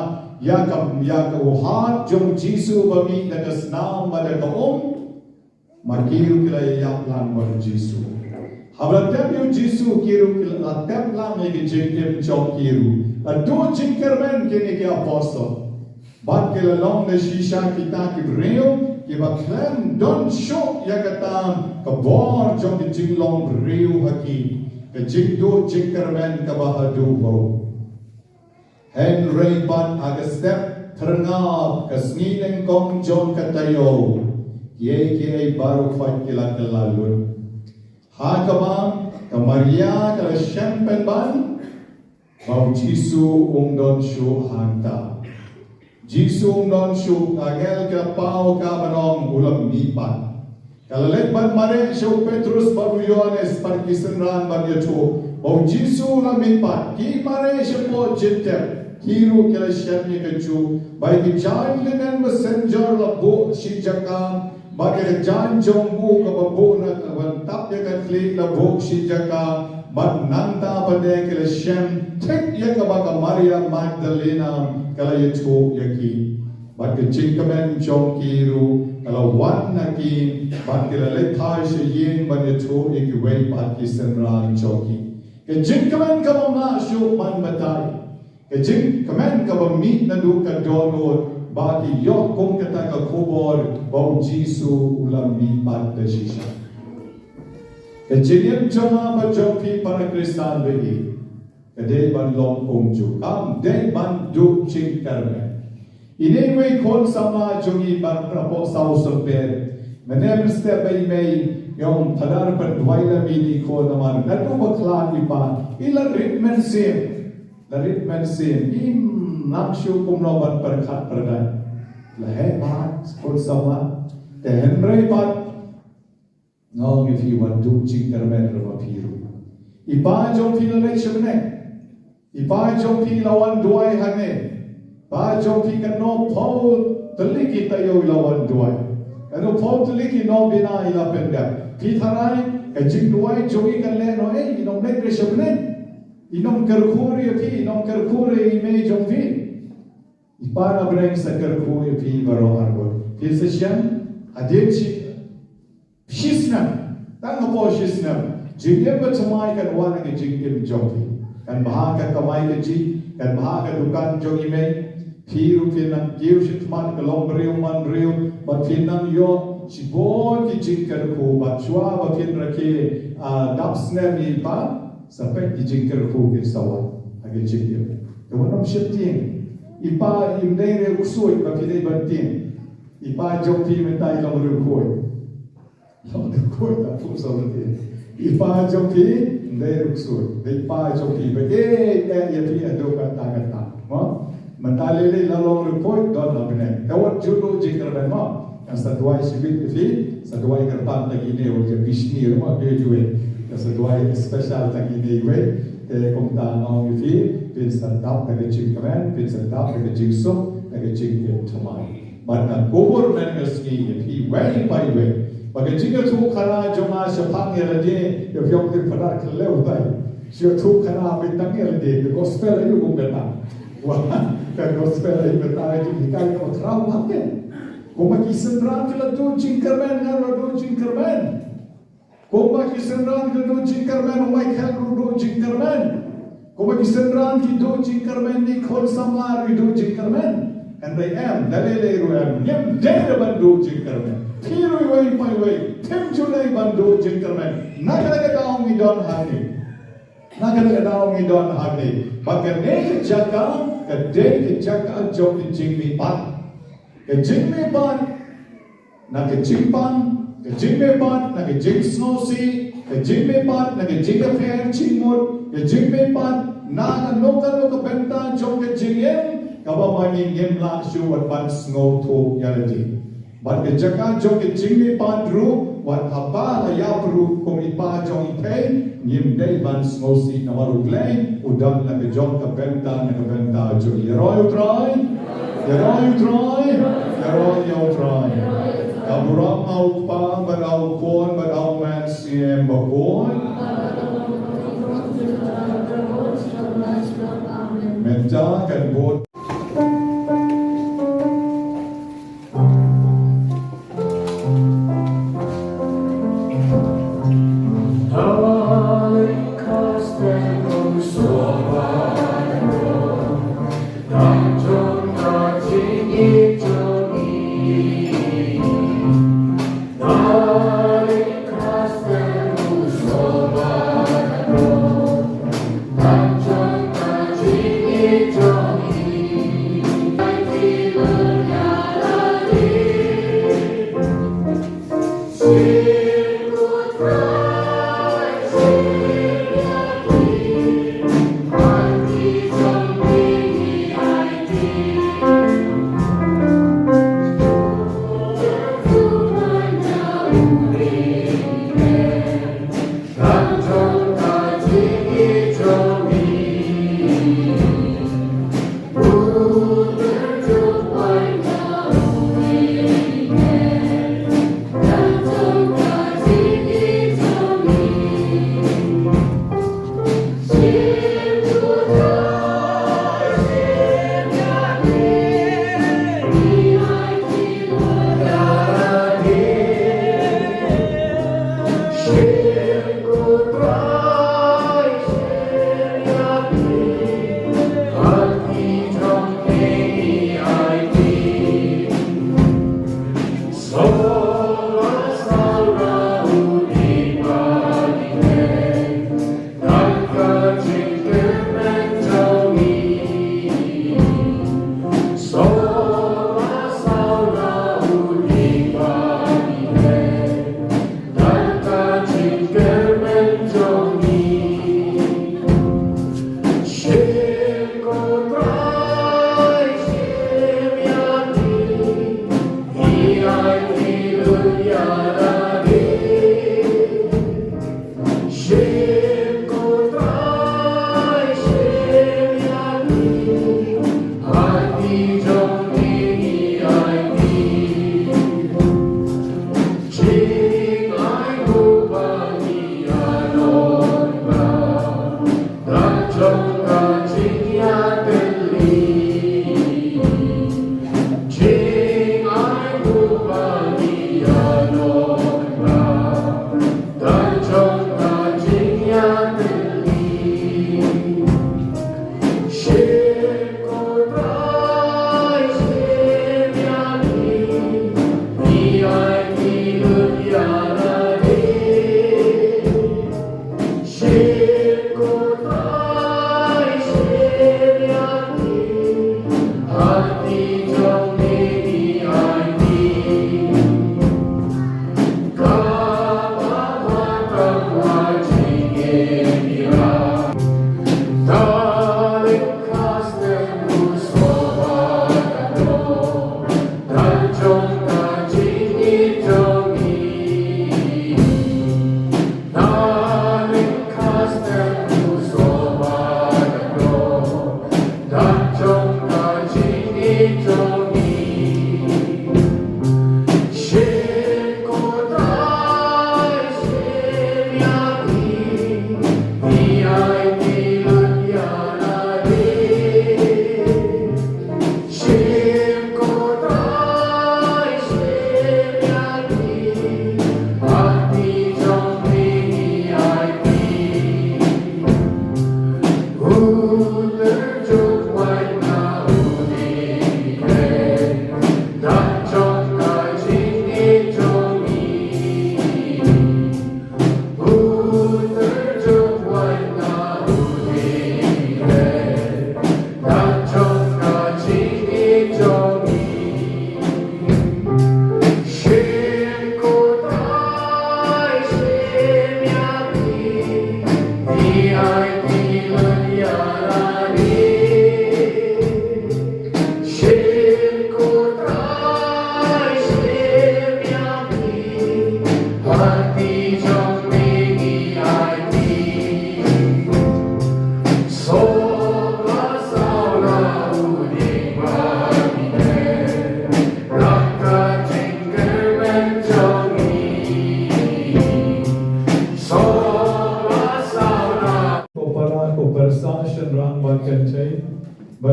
ïa ka, ïa ka, u hat jong u Jisu ba mih da ka snam bad da ka um. Ma ki ruh ki la ïap lang bad u Jisu. Haba la tep ïa u Jisu ki ruh ki la tep lang ïa ka jingim jong ki ruh. La duh jingkyrmen kine ki apostol. Bad ki la long na shisha kita ki briew kiba khlem don shuh ïa kata ka bor jong ka jinglong briew ha ki. Ka jingduh jingkyrmen kaba haduh bha. Hynrei pat ha ka step phyrngap ka sngi nyngkong jong ka taïew, kiei kiei baroh pat ki la kylla lut. Ha kaba ka Maria ka la shem pynban ba u Jisu um don shuh hangta. Jisu um don shuh, ka angel ka la paw ka ban ong u la mihpat. Ka la leit ban mareh sha u Petrus bad u Ïoannis bad ki synran ban ïathuh ba u Jisu u la mihpat. Ki mareh shapoh jingtep. Ki ruh ki la shem ïa kajuh. Bad ki jaiñ linen ba synjor la buh shi jaka. Bad ka jaiñ jong u kaba buh na ka ban tap ïa ka khlieh la buh shi jaka. Bad nangta pat de ki la shem thik ïa kaba ka Maria Magdalena ka la ïathuh ïa ki. Bad ka jingkmen jong ki ruh ka la wan na ki, bad ki la leit phai sha ïing ban ïathuh ïa kiwei pat ki synran jong ki. Ka jingkmen kaba nga shu ban batai. Ka jingkmen kaba mih naduh ka dohnud ba ki ïoh kum kata ka khubor ba u Jisu u la mih pat da shisha. Ka jingim jong nga bad jong phi para Khristan ba ïeit ka dei ban long kumjuh, kam dei ban duh jingkyrmen. Ine i wei khun samla jong ngi ba hapoh South Sohpet. Mynne mynstep ba i mei i ong, Phadar, pynduwai ïa me ine i khun namar naduh ba khlad i pa, i la rit mynsiem. La rit mynsiem, im lah shuh kumno ban pyrkhat pyrdait. La heh pat khun samla. Te hynrei pat nga ong ïa phi, wat duh jingkyrmen ruh ma phi ruh. I pa jong phi la leit sha bneng. I pa jong phi la wan duwai hangne. Pa jong phi katno phew tylli ki taïew i la wan duwai. Katno phew tylli ki nongbna i la pyndep. Phi tharai ka jingduwai jong i kan leh noh ei, i nongleit re sha bneng. I nongkyrkhu re ïa phi, i nongkyrkhu re ïa i mei jong phi. I pa na bneng sa kyrkhu ïa phi baroh arngut. Phi sa shem hadien shi snem, tang hapoh shi snem, jingim bathymmai kan wan ha ka jingim jong phi. Kan bha ka kamai kajih, kan bha ka dukan jong i mei. Phi ruh phin nang kiew shathmat ka long briew man briew, bad phin nang ïoh shibun ki jingkyrkhu, bad shuwa ba phin rakhe, ah, dap snem ïa i pa, sa peit ki jingkyrkhu kin sa wan ha ka jingim. Te wat nym sheptieng. I pa im dei re u ksuid ba phi dei ban tieng. I pa jong phi mynta i long re u khuid. Long re u khuid, ta pum sa u tieng. I pa jong phi im dei re u ksuid. Dei pa jong phi ba eh eh ïa phi haduh katta katta. Mo? Mynta lei lei la long re u khuid, don ha bneng. Te wat ju duh jingkyrmen mo. Ngan sa duwai shibit ïa phi, sa duwai kyrpang tang ine, wat ïa bishni ruh mo, ïa iwei. Ngan sa duwai special tang ine iwei. Te kumta nga ong ïa phi, phin sa dap da ka jingkmen, phin sa dap da ka jingsuk, da ka jingim thymmai. Bad nga kubur mynsngi ïa phi iwei pa iwei. Ba ka jingïathuhkhana jong nga shaphang ïa lade, ïa phi ong te Phadar khlem tai. Shu ïathuhkhana beit tang ïa lade, the gospel aïu kum kata. Wah, ka gospel aïu kata, ka jinghikai kaba khraw bha ke. Kumba ki synran ki la duh jingkyrmen, nga ruh duh jingkyrmen. Kumba ki synran ki la duh jingkyrmen, u Michael ruh duh jingkyrmen. Kumba ki synran ki duh jingkyrmen, ine i khun samla ruh i duh jingkyrmen. Hynrei em, da lei lei ruh em, ngim dei ban duh jingkyrmen. Phi ruh iwei pa iwei, phim ju dei ban duh jingkyrmen. Na kata ka daw ngi don hangne. Na kata ka daw ngi don hangne. Ba kane ka jaka ka dei ka jaka jong ka jingmihpat. Ka jingmihpat na ka jingpang, ka jingmihpat na ka jingsngewsih, ka jingmihpat na ka jingïapher jingmut, ka jingmihpat na kano kano ka bynta jong ka jingim kaba ma ngi ngim lah shuh wat ban sngewthuh ïa lade. Bad ka jaka jong ka jingmihpat ruh, wat haba la ïap ruh kum i pa jong i Thei, ngim dei ban sngewsih namar U Blei u don na ka jong ka bynta, na ka bynta jong i. Ïaroh ïa U Trai, ïaroh ïa U Trai, ïaroh ïa U Trai. Ka burom ha U Kpa bad ha U Khun bad ha U Mynsiem Bakhuid. Mynta kan bud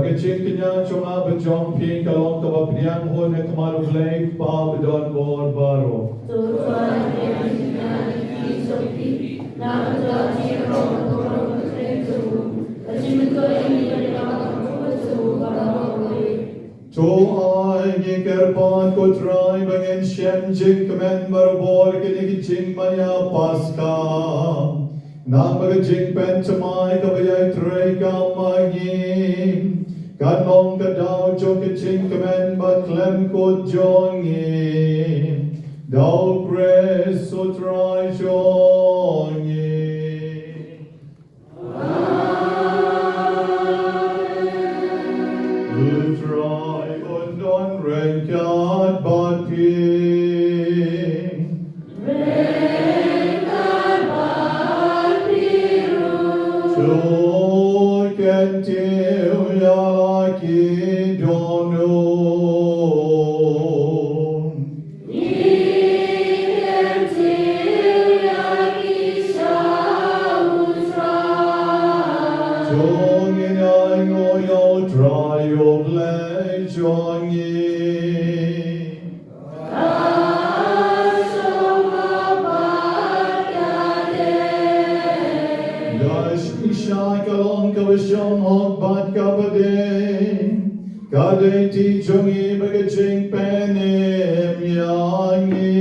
Ka jingkñia jong nga bad jong phi ka long kaba pdiang hun ha khmat U Blei Kpa badonbor baroh. To ai ngi kyrpad ko Trai ba ngin shem jingkmen barabor kine ki jingmaïa Paskha. Namar ka jingpynthymmai kaba ïai trei kam ma ngi kan long ka daw jong ka jingkmen ba khlem kut jong ngi. Da U Khrist U Trai jong ngi. U Trai un don ryngkat bad phi. To kyntiew ïa la ki dohnud. To ngin ainguh ïa U Trai U Blei jong ngi. Ïa shisha ka long kaba shong hok bad kaba dei. Ka dei ti jong ngi bad ka jingpynim ïa ngi.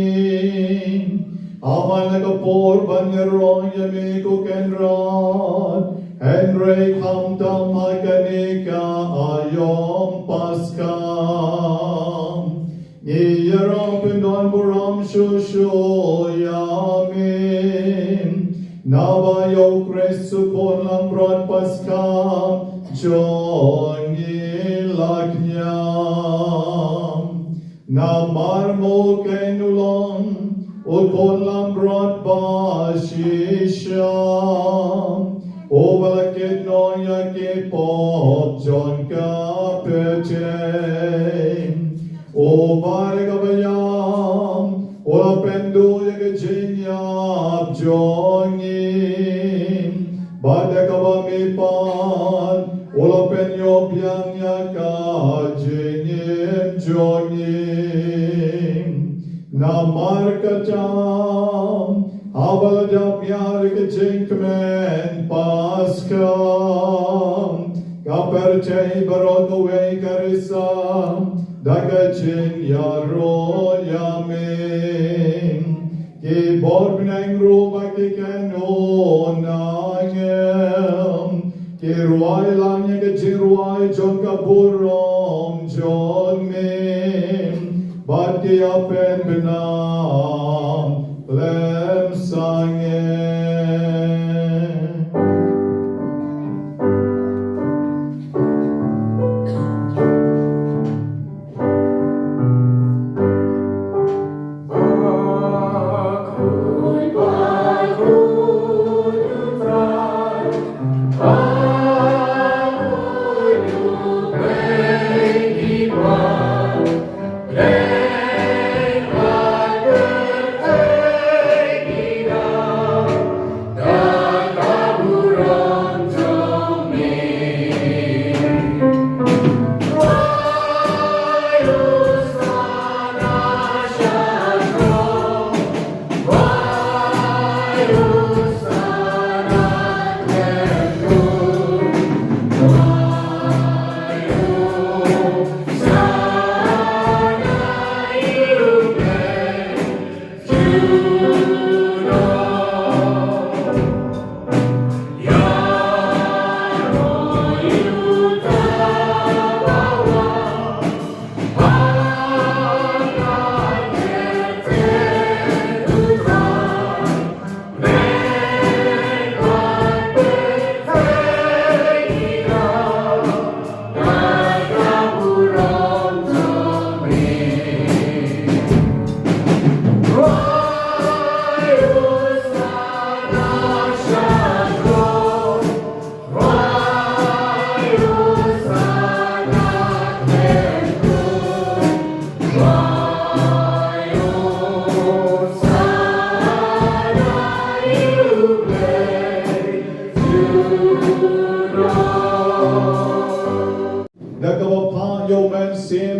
Namar ka por ban ïaroh ïa me ko Kynrad, hynrei khamtam ha kane ka aïom Paskha. Ngi ïaroh pyndonburom shuh shuh ïa me. Naba ïa U Khrist U Khun Langbrot Paskha jong ngi la kñia. Namar ma u keiñ u long U Khun Langbrot ba shisha, uba la kit noh ïa ki pop jong ka pyrthei. Uba da kaba ïam u la pynduh ïa ka jingïap jong ngi, bad da kaba mihpat u la pynïoh biang ïa ka jingim jong ngi. Namar kata, haba la dep miar ka jingkmen Paskha, ka pyrthei baroh kawei ka risa da ka jingïaroh ïa me. Ki bor bneng ruh ba ki kynnoh na ngim, ki rwai lang ïa ka jingrwai jong ka burom jong me, bad ki ïa pynbna khlem sangeh.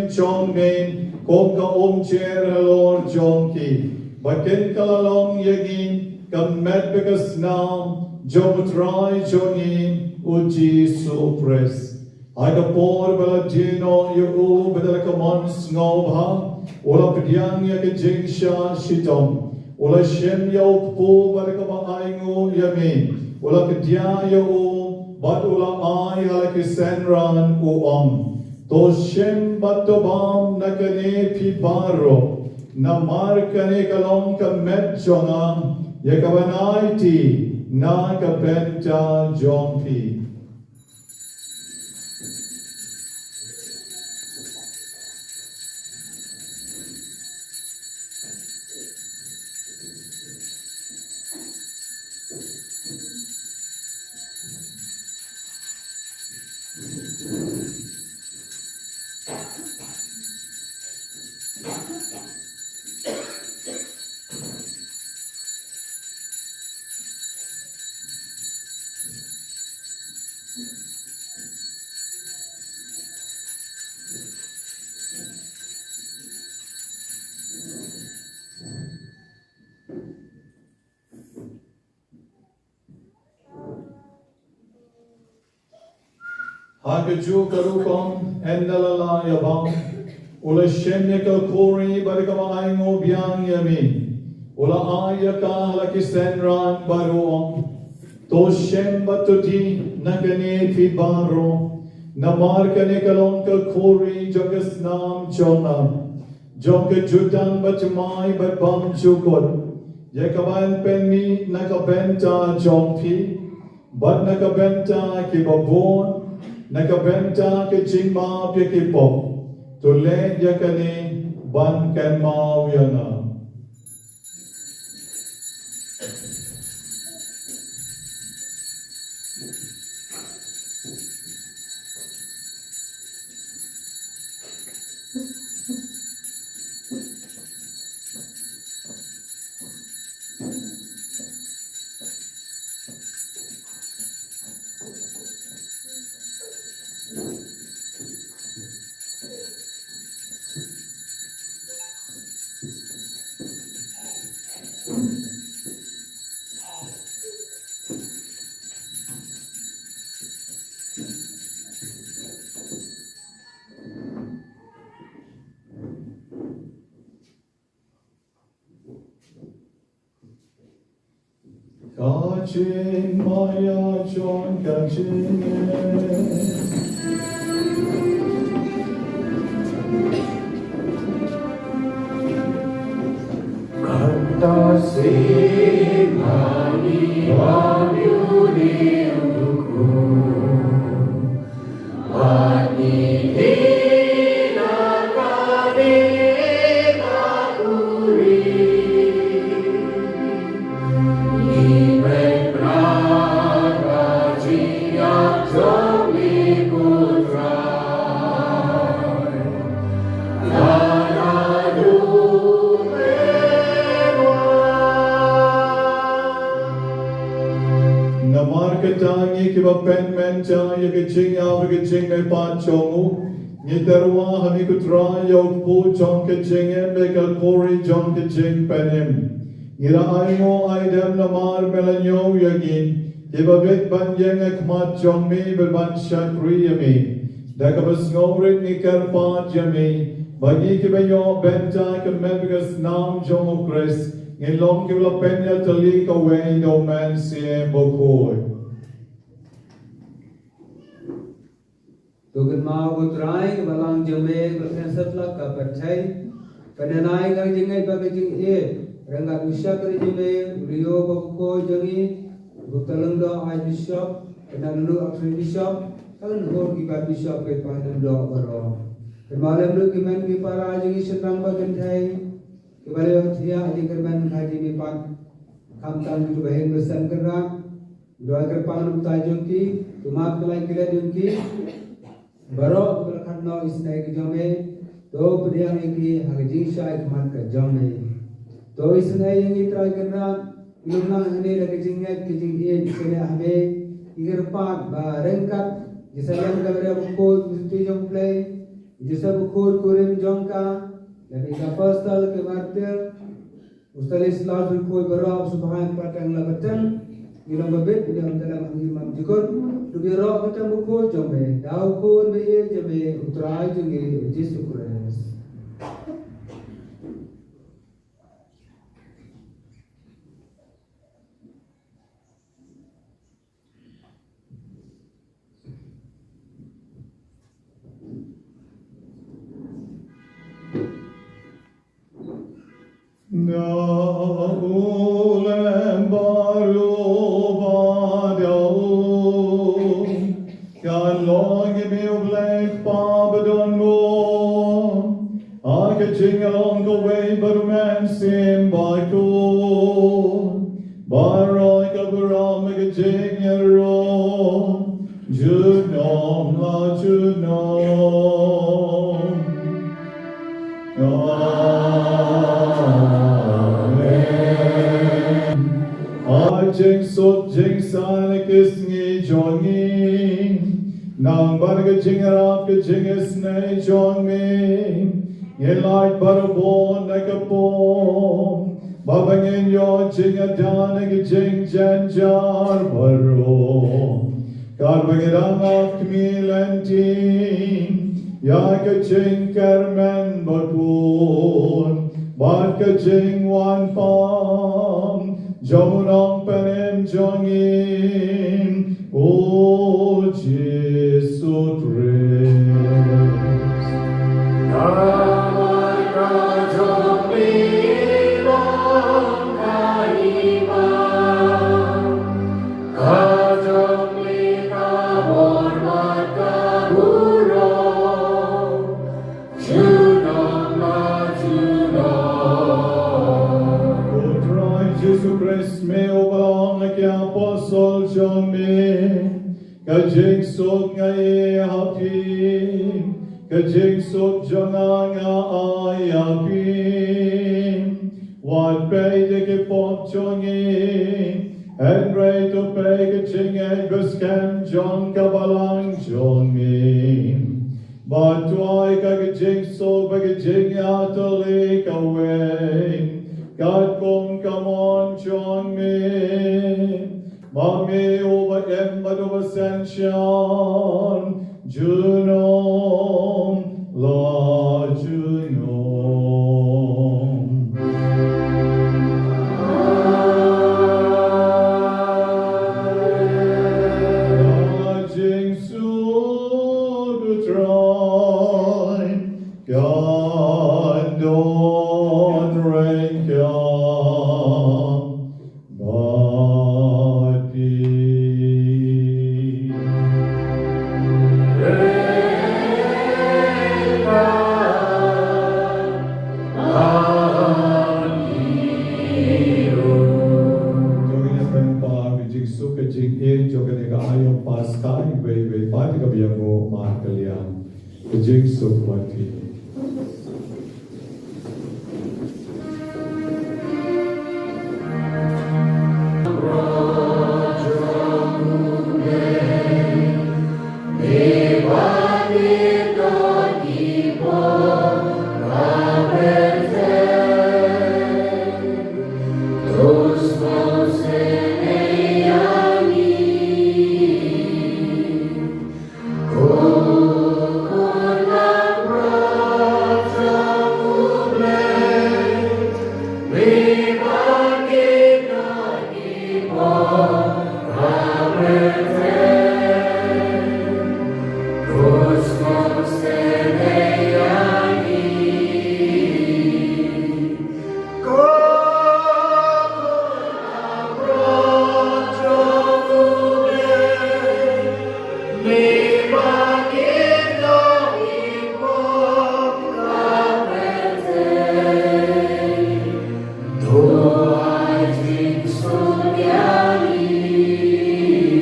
jong me kum ka umjer halor jong ki. Ba kin ka la long ïa ngi ka met bad ka snam jong U Trai jong ngi U Jisu Khrist. Ha ka por ba la die noh ïa u bad da ka mon sngewbha u la pdiang ïa ka jingshah shitom. U la shim ïa u kpu bad da kaba ainguh ïa me u la kdiah ïa u bad u la ai ha la ki synran u ong, to shim bad to bam na kane phi baroh, namar kane ka long ka met jong nga ïa kaban aiti na ka bynta jong phi. Ha kajuh ka rukom, ynda la lah ïa bam, u la shim ïa ka khuri bad da kaba ainguh biang ïa me, u la ai ïa ka ha la ki synran bad u ong, to shim bad to die na kane phi baroh, namar kane ka long ka khuri jong ka snam jong nga, jong ka jutang bad jemai bad bymjukut, ïa kaban pynmih na ka bynta jong phi bad na ka bynta kiba bun, na ka bynta ka jingmap ïa ki pop. To leh ïa kane ban kynmaw ïa nga. Ka jingmaïa jong ka jingeh. Kata sing hani wa yuni uku. Namar kata ngi kiba pynmynta ïa ka jingïap bad ka jingmihpat jong u, ngi tyrwa ha me ko Trai ïa u kpu jong ka jingim bad ka khuri jong ka jingpynim. Ngi la ainguh aidem namar me la ñiew ïa ngi kiba bit ban ïeng ha khmat jong me bad ban shakri ïa me. Da kaba sngewrit ngi kyrpad ïa me ba ngi kiba ïoh bynta ka met bad ka snam jong u Khrist ngin long kiba la pynïatylli kawei da u Mynsiem Bakhuid. To kynmaw ko Trai ka balang jong me ka la pynsatlak ka pyrthei. Pyndanai ka jingngeit bad ka jingïeit ryngkat u shakri jong me u Leo Babakhuid jong ngi, u Doctor Lyngdoh Archbishop, kynda u Archbishop, ka lynhur ki Archbishop, ki Pastor Lyngdoh baroh. Kynmaw lem ruh ki hynmen ki para jong ngi shynrang bad kynthei kiba la ïoh thiah jingkyrmen ha jingmihpat, khamtam kiba heh ba sem kynrad. Duwai kyrpang na bynta jong ki, to map kyllaiñ kyllaiñ jong ki baroh kiba la khang noh isynei ka jong me, to pdiang ïa ki ha ka jingshai khmat ka jong me. To isynei ïa ngi Trai Kynrad, ngi lum lang hangne da ka jingngeit ka jingïeit isynei ha me, ngi kyrpad ba ryngkat ki sa ïeng da ka Baria Bakhuid, ki sa tu jong U Blei, Joseph u khun kurim jong ka, lane ki apostol, ki martir, u Stanislas u khun baroh, u Sumhain Pateng la bteng, ngi long babit, ngi ong dalam hangim mam jukut, tu baroh kita u khun jong me, da u khun ba ïeit jong me, u Trai jong ngi, Jisu Khrist. Na u lem baroh ba da u, kan long ïa me u Blei Kpa ba don mo. Ha ka jinglong kawei bad U Mynsiem Bakhuid, baroh ka burom ha ka jingïaroh junom la junom. Amen. Ha jingsuk jingsain ki sngi jong ngi, nang bad ka jingïarap ka jingisynei jong me, ngin lait barabor na ka pop, ba ngin ïoh jingïada na ka jingjynjar baroh. Katba ngi dang ap khmih lynti ïa ka jingkyrmen bakhuid bad ka jingwan pang jong u Nongpynim jong ngi, u Jisu Khrist. Namar ka jong me long ka hima, ka jong me ka bor bad ka burom, junom la junom. Ko Trai Jisu Khrist, me uba ong ha ki apostol jong me, ka jingsuk nga ai ha phi, ka jingsuk jong nga nga ai ha phi. Wat peit ïa ki pop jong ngi, hynrei to peit ka jingngeit ba skhem jong ka balang jong me. Bad to ai ka jingsuk bad ka jingïatylli kawei, katkum ka mon jong me. Ma me uba im bad uba synshar junom la junom. Ka jingsuk u Trai kan don ryngkat bad phi. To ngin ïa pynpaw ka jingsuk ka jingïeit jong kane ka aïom Paskha iwei iwei pat ïa kaba ïanguh markylliang. Ka jingsuk bad phi.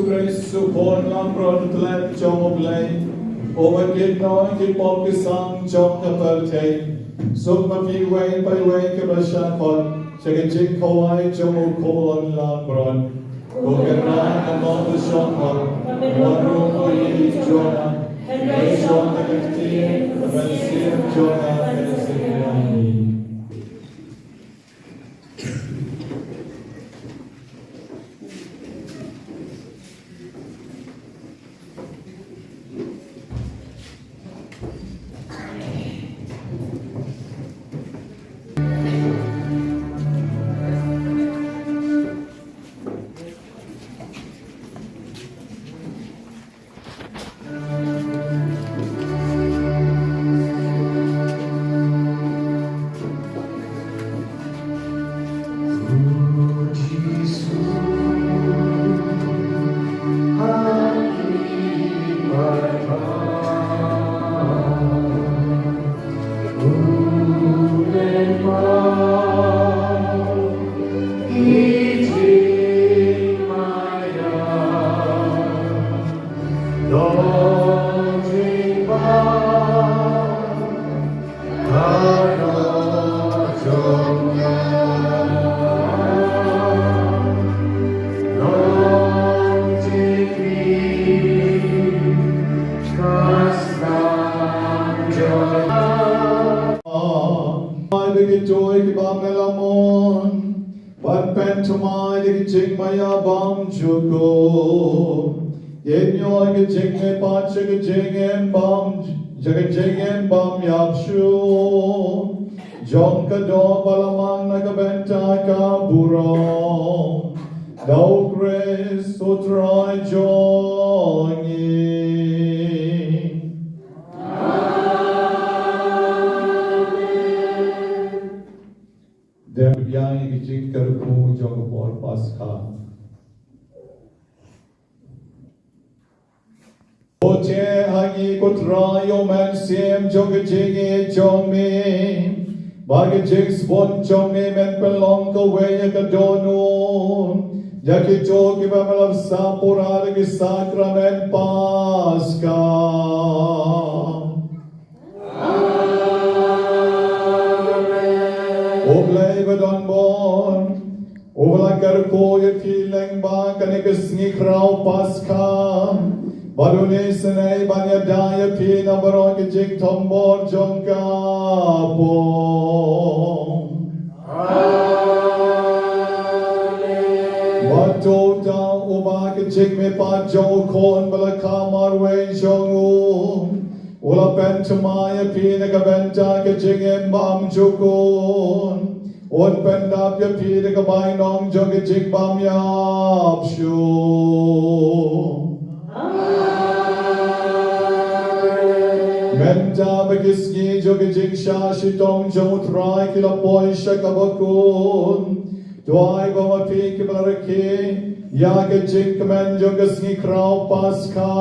Khrist, u Khun langbrot klet jong U Blei, uba kit noh ki pop ki sam jong ka pyrthei. Suk ma phi iwei pa iwei kiba shah khot sha ka jingkhawai jong u Khun langbrot. Ko Kynrad, nga ong to shong khot, wat rung ïa i jong nga. Hynrei shong ha ka ktien, ka mynsiem jong nga ka la sngewthuh ïa ngi. Ai, ba ki joi ki bam ïa la mon, ban pynthymmai da ki jingmaïa bymjukut. Ïeit ïa ki jingmihpat sha ki jingim bym, sha ki jingim bym ïap shuh jong ka doh ba la mang na ka bynta ka burom da U Khrist U Trai jong ngi. Dep ïa ki jingkyrkhu jong ka por Paskha. To jia ha ngi ko Trai ïa u mynsiem jong ka jingïeit jong me, ba ka jingsbun jong me men pynlong kawei ïa ka dohnud ïa kito kiba me la sah pura da ki sakramen Paskha. U Blei ba don bor, uba la kyrkhu ïa phi lyngba kane ka sngi khraw Paskha, bad une u isynei ban ïada ïa phi na baroh ki jingthombor jong ka pop. Amen. Bad to uta uba ka jingmihpat jong u Khun ba la kha marwei jong u, u la pynthymmai ïa phi na ka bynta ka jingim bymjukut, un pyndap ïa phi da ka bainong jong ka jingbymïap shuh. Mynta ba ki sngi jong ka jingshah shitom jong u Trai ki la poi sha kaba kut, to ai ba ma phi kiba la rakhe ïa ka jingkmen jong ka sngi khraw Paskha,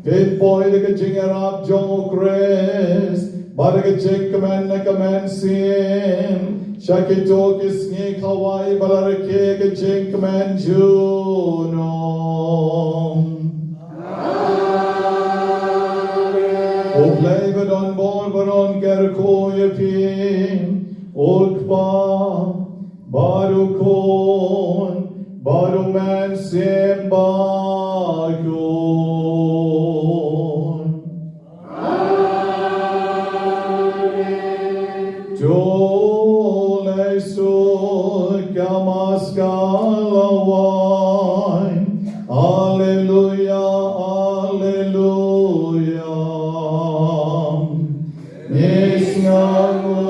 phin poi da ka jingïarap jong u Khrist bad da ka jingkmen na ka mynsiem sha kito ki sngi khawai ba la rakhe ka jingkmen junom. U Blei ba don bor baroh un kyrkhu ïa phi, u Kpa bad u Khun bad u Mynsiem Bakhuid. To leit suk ïa ka Mass ka la wan. Alleluia, alleluia. Ngi sngewnguh